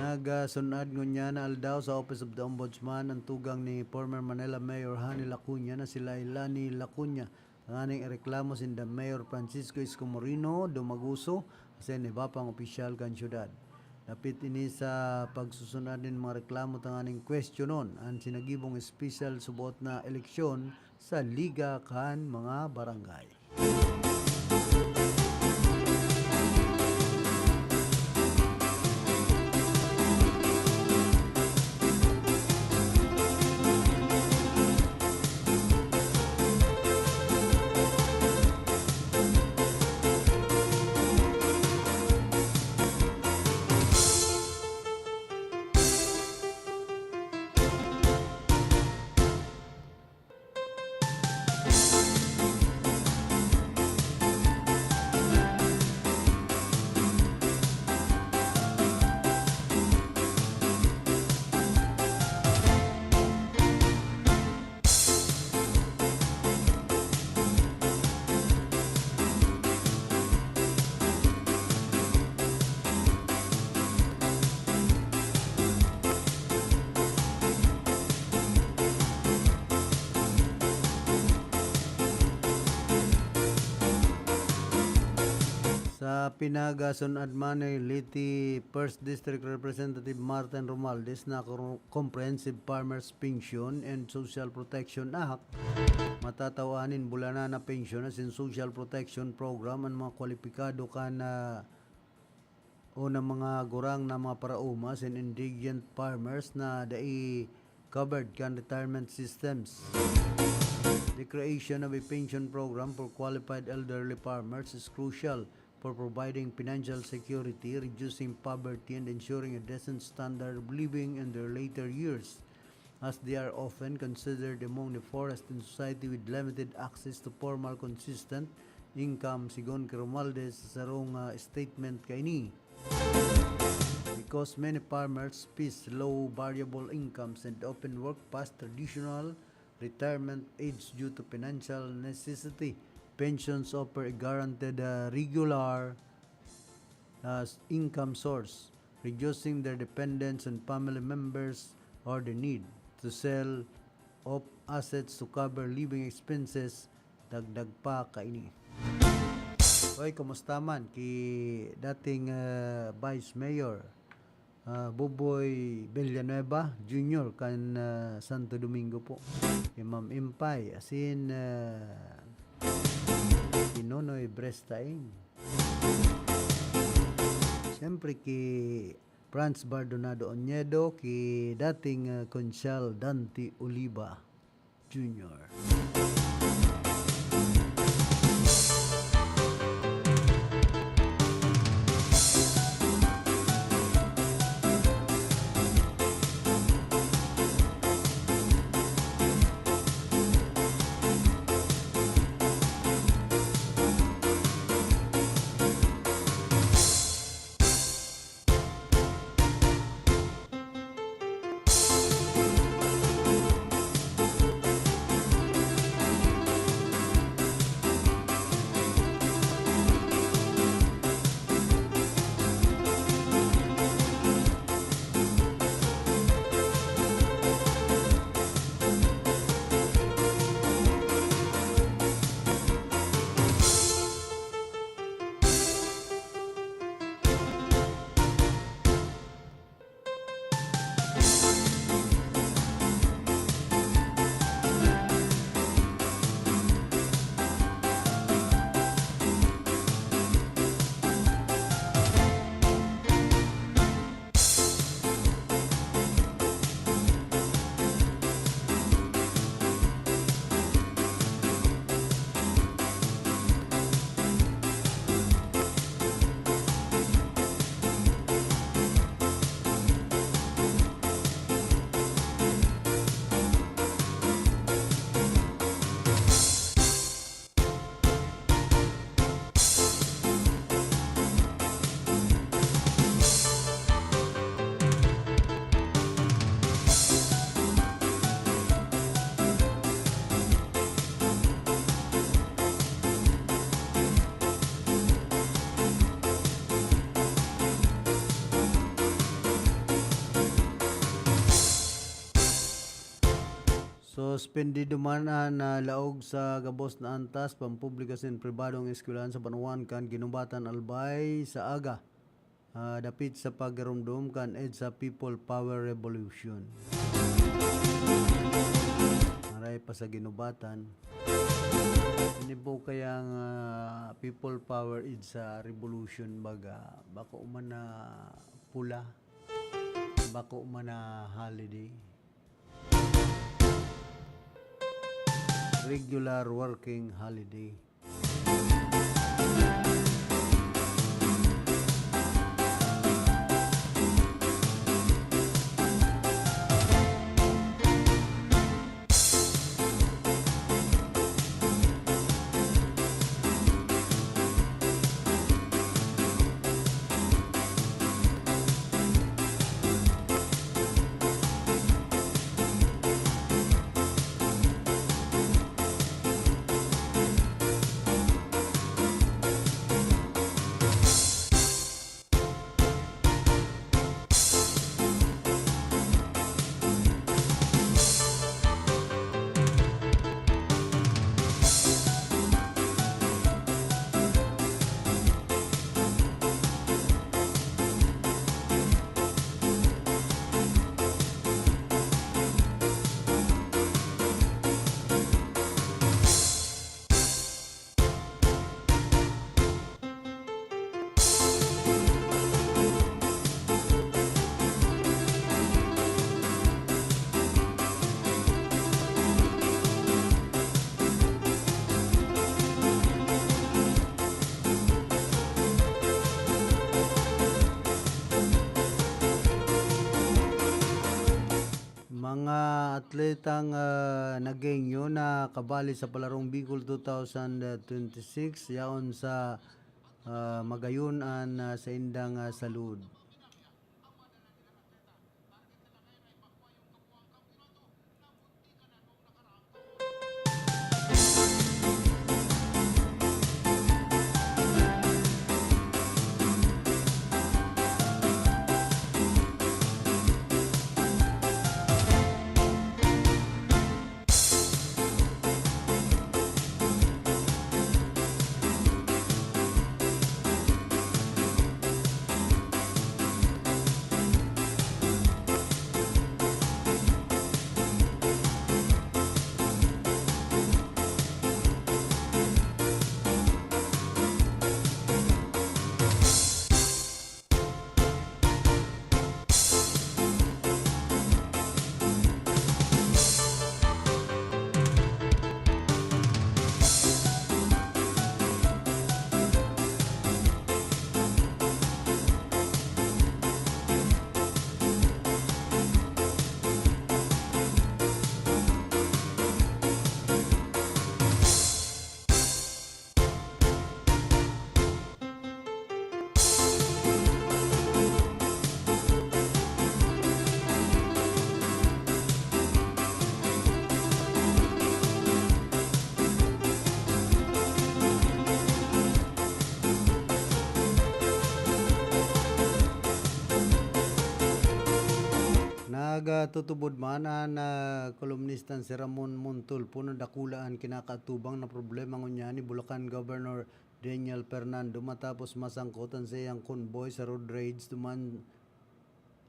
nagsunod ngunyan na aldaw sa Office of the Ombudsman ang tugang ni former Manila Mayor Honey Lacuna na si Leilani Lacuna, tanganing ireklamo sinda Mayor Francisco Isko Moreno Dumaguso asin iba pang opisyal kan syudad. Dapit ini sa pagsusunod nin mga reklamo tanganing kwestiyonon an sinagibong espesyal suboot na eleksyon sa Liga kan mga Barangay. Sa pinagasunod man ni Leyte First District Representative Martin Romualdez na Comprehensive Farmers Pension and Social Protection Act, matatawahan nin bulanan na pensyon asin social protection program an mga kwalipikado kan, ah, o na mga gurang na mga paraoma asin indigent farmers na dai covered kan retirement systems. The creation of a pension program for qualified elderly farmers is crucial for providing financial security, reducing poverty, and ensuring a decent standard of living in their later years, as they are often considered among the poorest in society with limited access to formal, consistent income, sigon ki Romualdez sa sarong, ah, statement kaini. Because many farmers face low variable incomes and often work past traditional retirement age due to financial necessity, pensions offer a guaranteed, uh, regular, uh, income source, reducing their dependence on family members or the need to sell off assets to cover living expenses, dagdag pa kaini. Hoy, kumusta man ki dating, uh, Vice Mayor, ah, Boboy Villanueva Junior kan, ah, Santo Domingo po. Ki Ma'am Impay, asin, ah, ki Nonoy Brestaing. Siyempre, ki Franz Bardonado Oñedo, ki dating, ah, Konsyal Dante Oliva Junior. Suspendido man an, ah, laog sa gabos na antas pampubliko sa pribadong eskwelahan sa banwaan kan Guinobatan, Albay, sa aga, ah, dapit sa pagromdom kan EDSA People Power Revolution. Maray pa sa Guinobatan. Ini po kayang, ah, People Power EDSA Revolution, baga, bako man na pula, bako man na holiday. Regular working holiday. Mga atletang, ah, Nagueño na kabali sa Palarong Bicol two thousand twenty-six, yaon sa, ah, magayon an, ah, saindang, ah, salud. Nagtutubod man an, ah, kolumnistang si Ramon Montulfo na dakula an kinakaatubang na problema ngunyan ni Bulacan Governor Daniel Fernando matapos masangkot an saiyang convoy sa road rage duman,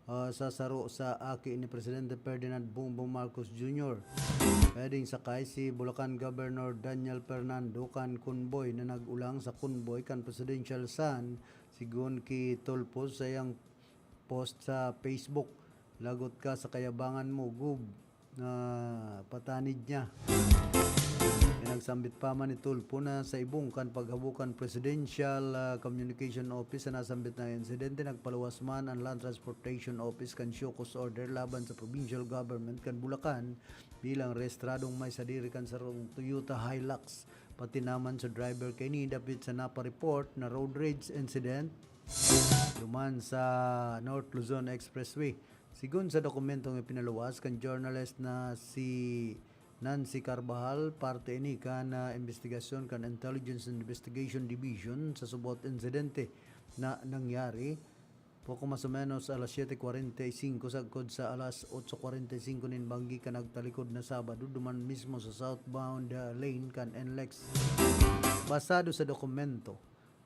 ah, sa saro sa aki ni Presidente Ferdinand Bongbong Marcos Junior. Pwedeng sakay si Bulacan Governor Daniel Fernando kan convoy na nag-ulang sa convoy kan Presidential Sun, sigon ki Tulfo sa saiyang post sa Facebook. Lagot ka sa kayabangan mo, Gob, na patanid niya. Pinagsambit pa man ni Tulfo na sa ibong kan paghabo kan Presidential, ah, Communication Office sa nasambit na insidente, nagpaluwas man an Land Transportation Office kan show cause order laban sa provincial government kan Bulacan bilang rehistradong may sadiri kan sarong Toyota Hilux, pati naman sa driver kaini dapit sa napa-report na road rage incident duman sa North Luzon Expressway. Sigon sa dokumentong ipinaluwas kan journalist na si Nancy Carbajal, parte ini kan, ah, imbestigasyon kan Intelligence and Investigation Division sa subot insidente na nangyari Poco mas o menos alas siyete kwarenta y singko sagkod sa alas otso kwarenta y singko nin banggi kan nagtalikod na Sabado, duman mismo sa southbound, ah, lane kan NLEX. Basado sa dokumento,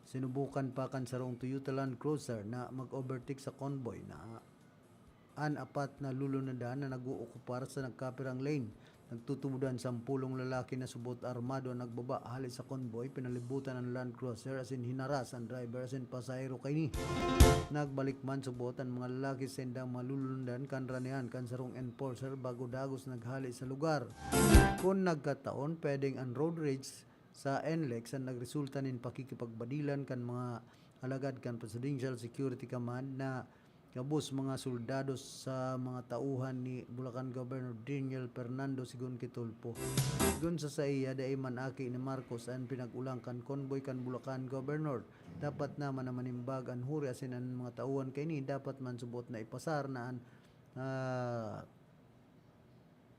sinubukan pa kan sarong Toyota Land Cruiser na mag-overtake sa convoy na an apat na lulunadan na nag-ookupar sa nagkapirang lane. Nagtutubodan sampolong lalaki na subot armado an nagbaba hale sa convoy, pinalibutan an Land Cruiser asin hinaras an driver asin pasahero kaini. Nagbalik man subot an mga lalaki sa indang malulunadan kan ranihan kan sarong enforcer bago dagos naghale sa lugar. Kun nagkataon, pwedeng an road rage sa NLEX an nagresulta nin pakikipagbadilan kan mga alagad kan Presidential Security Command na gabos mga soldados sa mga tauhan ni Bulacan Governor Daniel Fernando, sigon ki Tulfo. Sigon sa saiya, dai man aki ni Marcos an pinag-olang kan convoy kan Bulacan Governor. Dapat naman na manimbag an huri asin an mga tauhan kaini dapat man subot na ipasar na an, ah,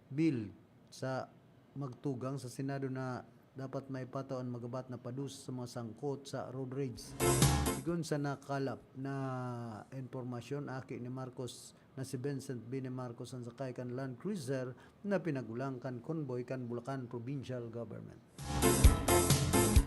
bill sa magtugang sa Senado na dapat maipataw an magabat na padus sa mga sangkot sa road rage. Sigon sa nakalap na impormasyon, aki ni Marcos na si Vincent Bini Marcos an sakay kan Land Cruiser na pinag-olang kan convoy kan Bulacan Provincial Government.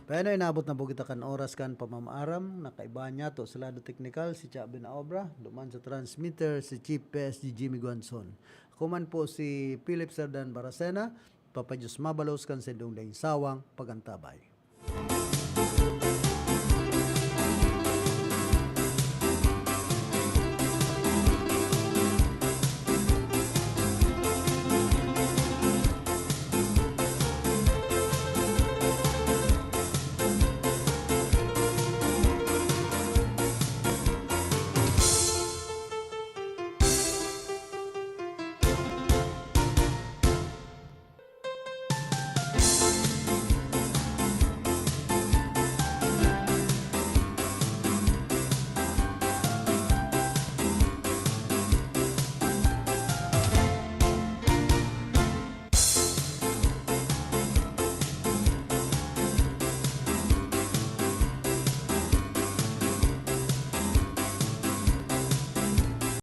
Pero inabot na po kita kan oras kan pamamaaram. Nakaiba niyato sa lado teknikal si Chabi na Obra, duman sa transmitter si Chief P S G Jimmy Guanzon. Ako man po si Philip Serdan Baracena, Papa Diyos mabalos kan sindong daing sawang pagantabay.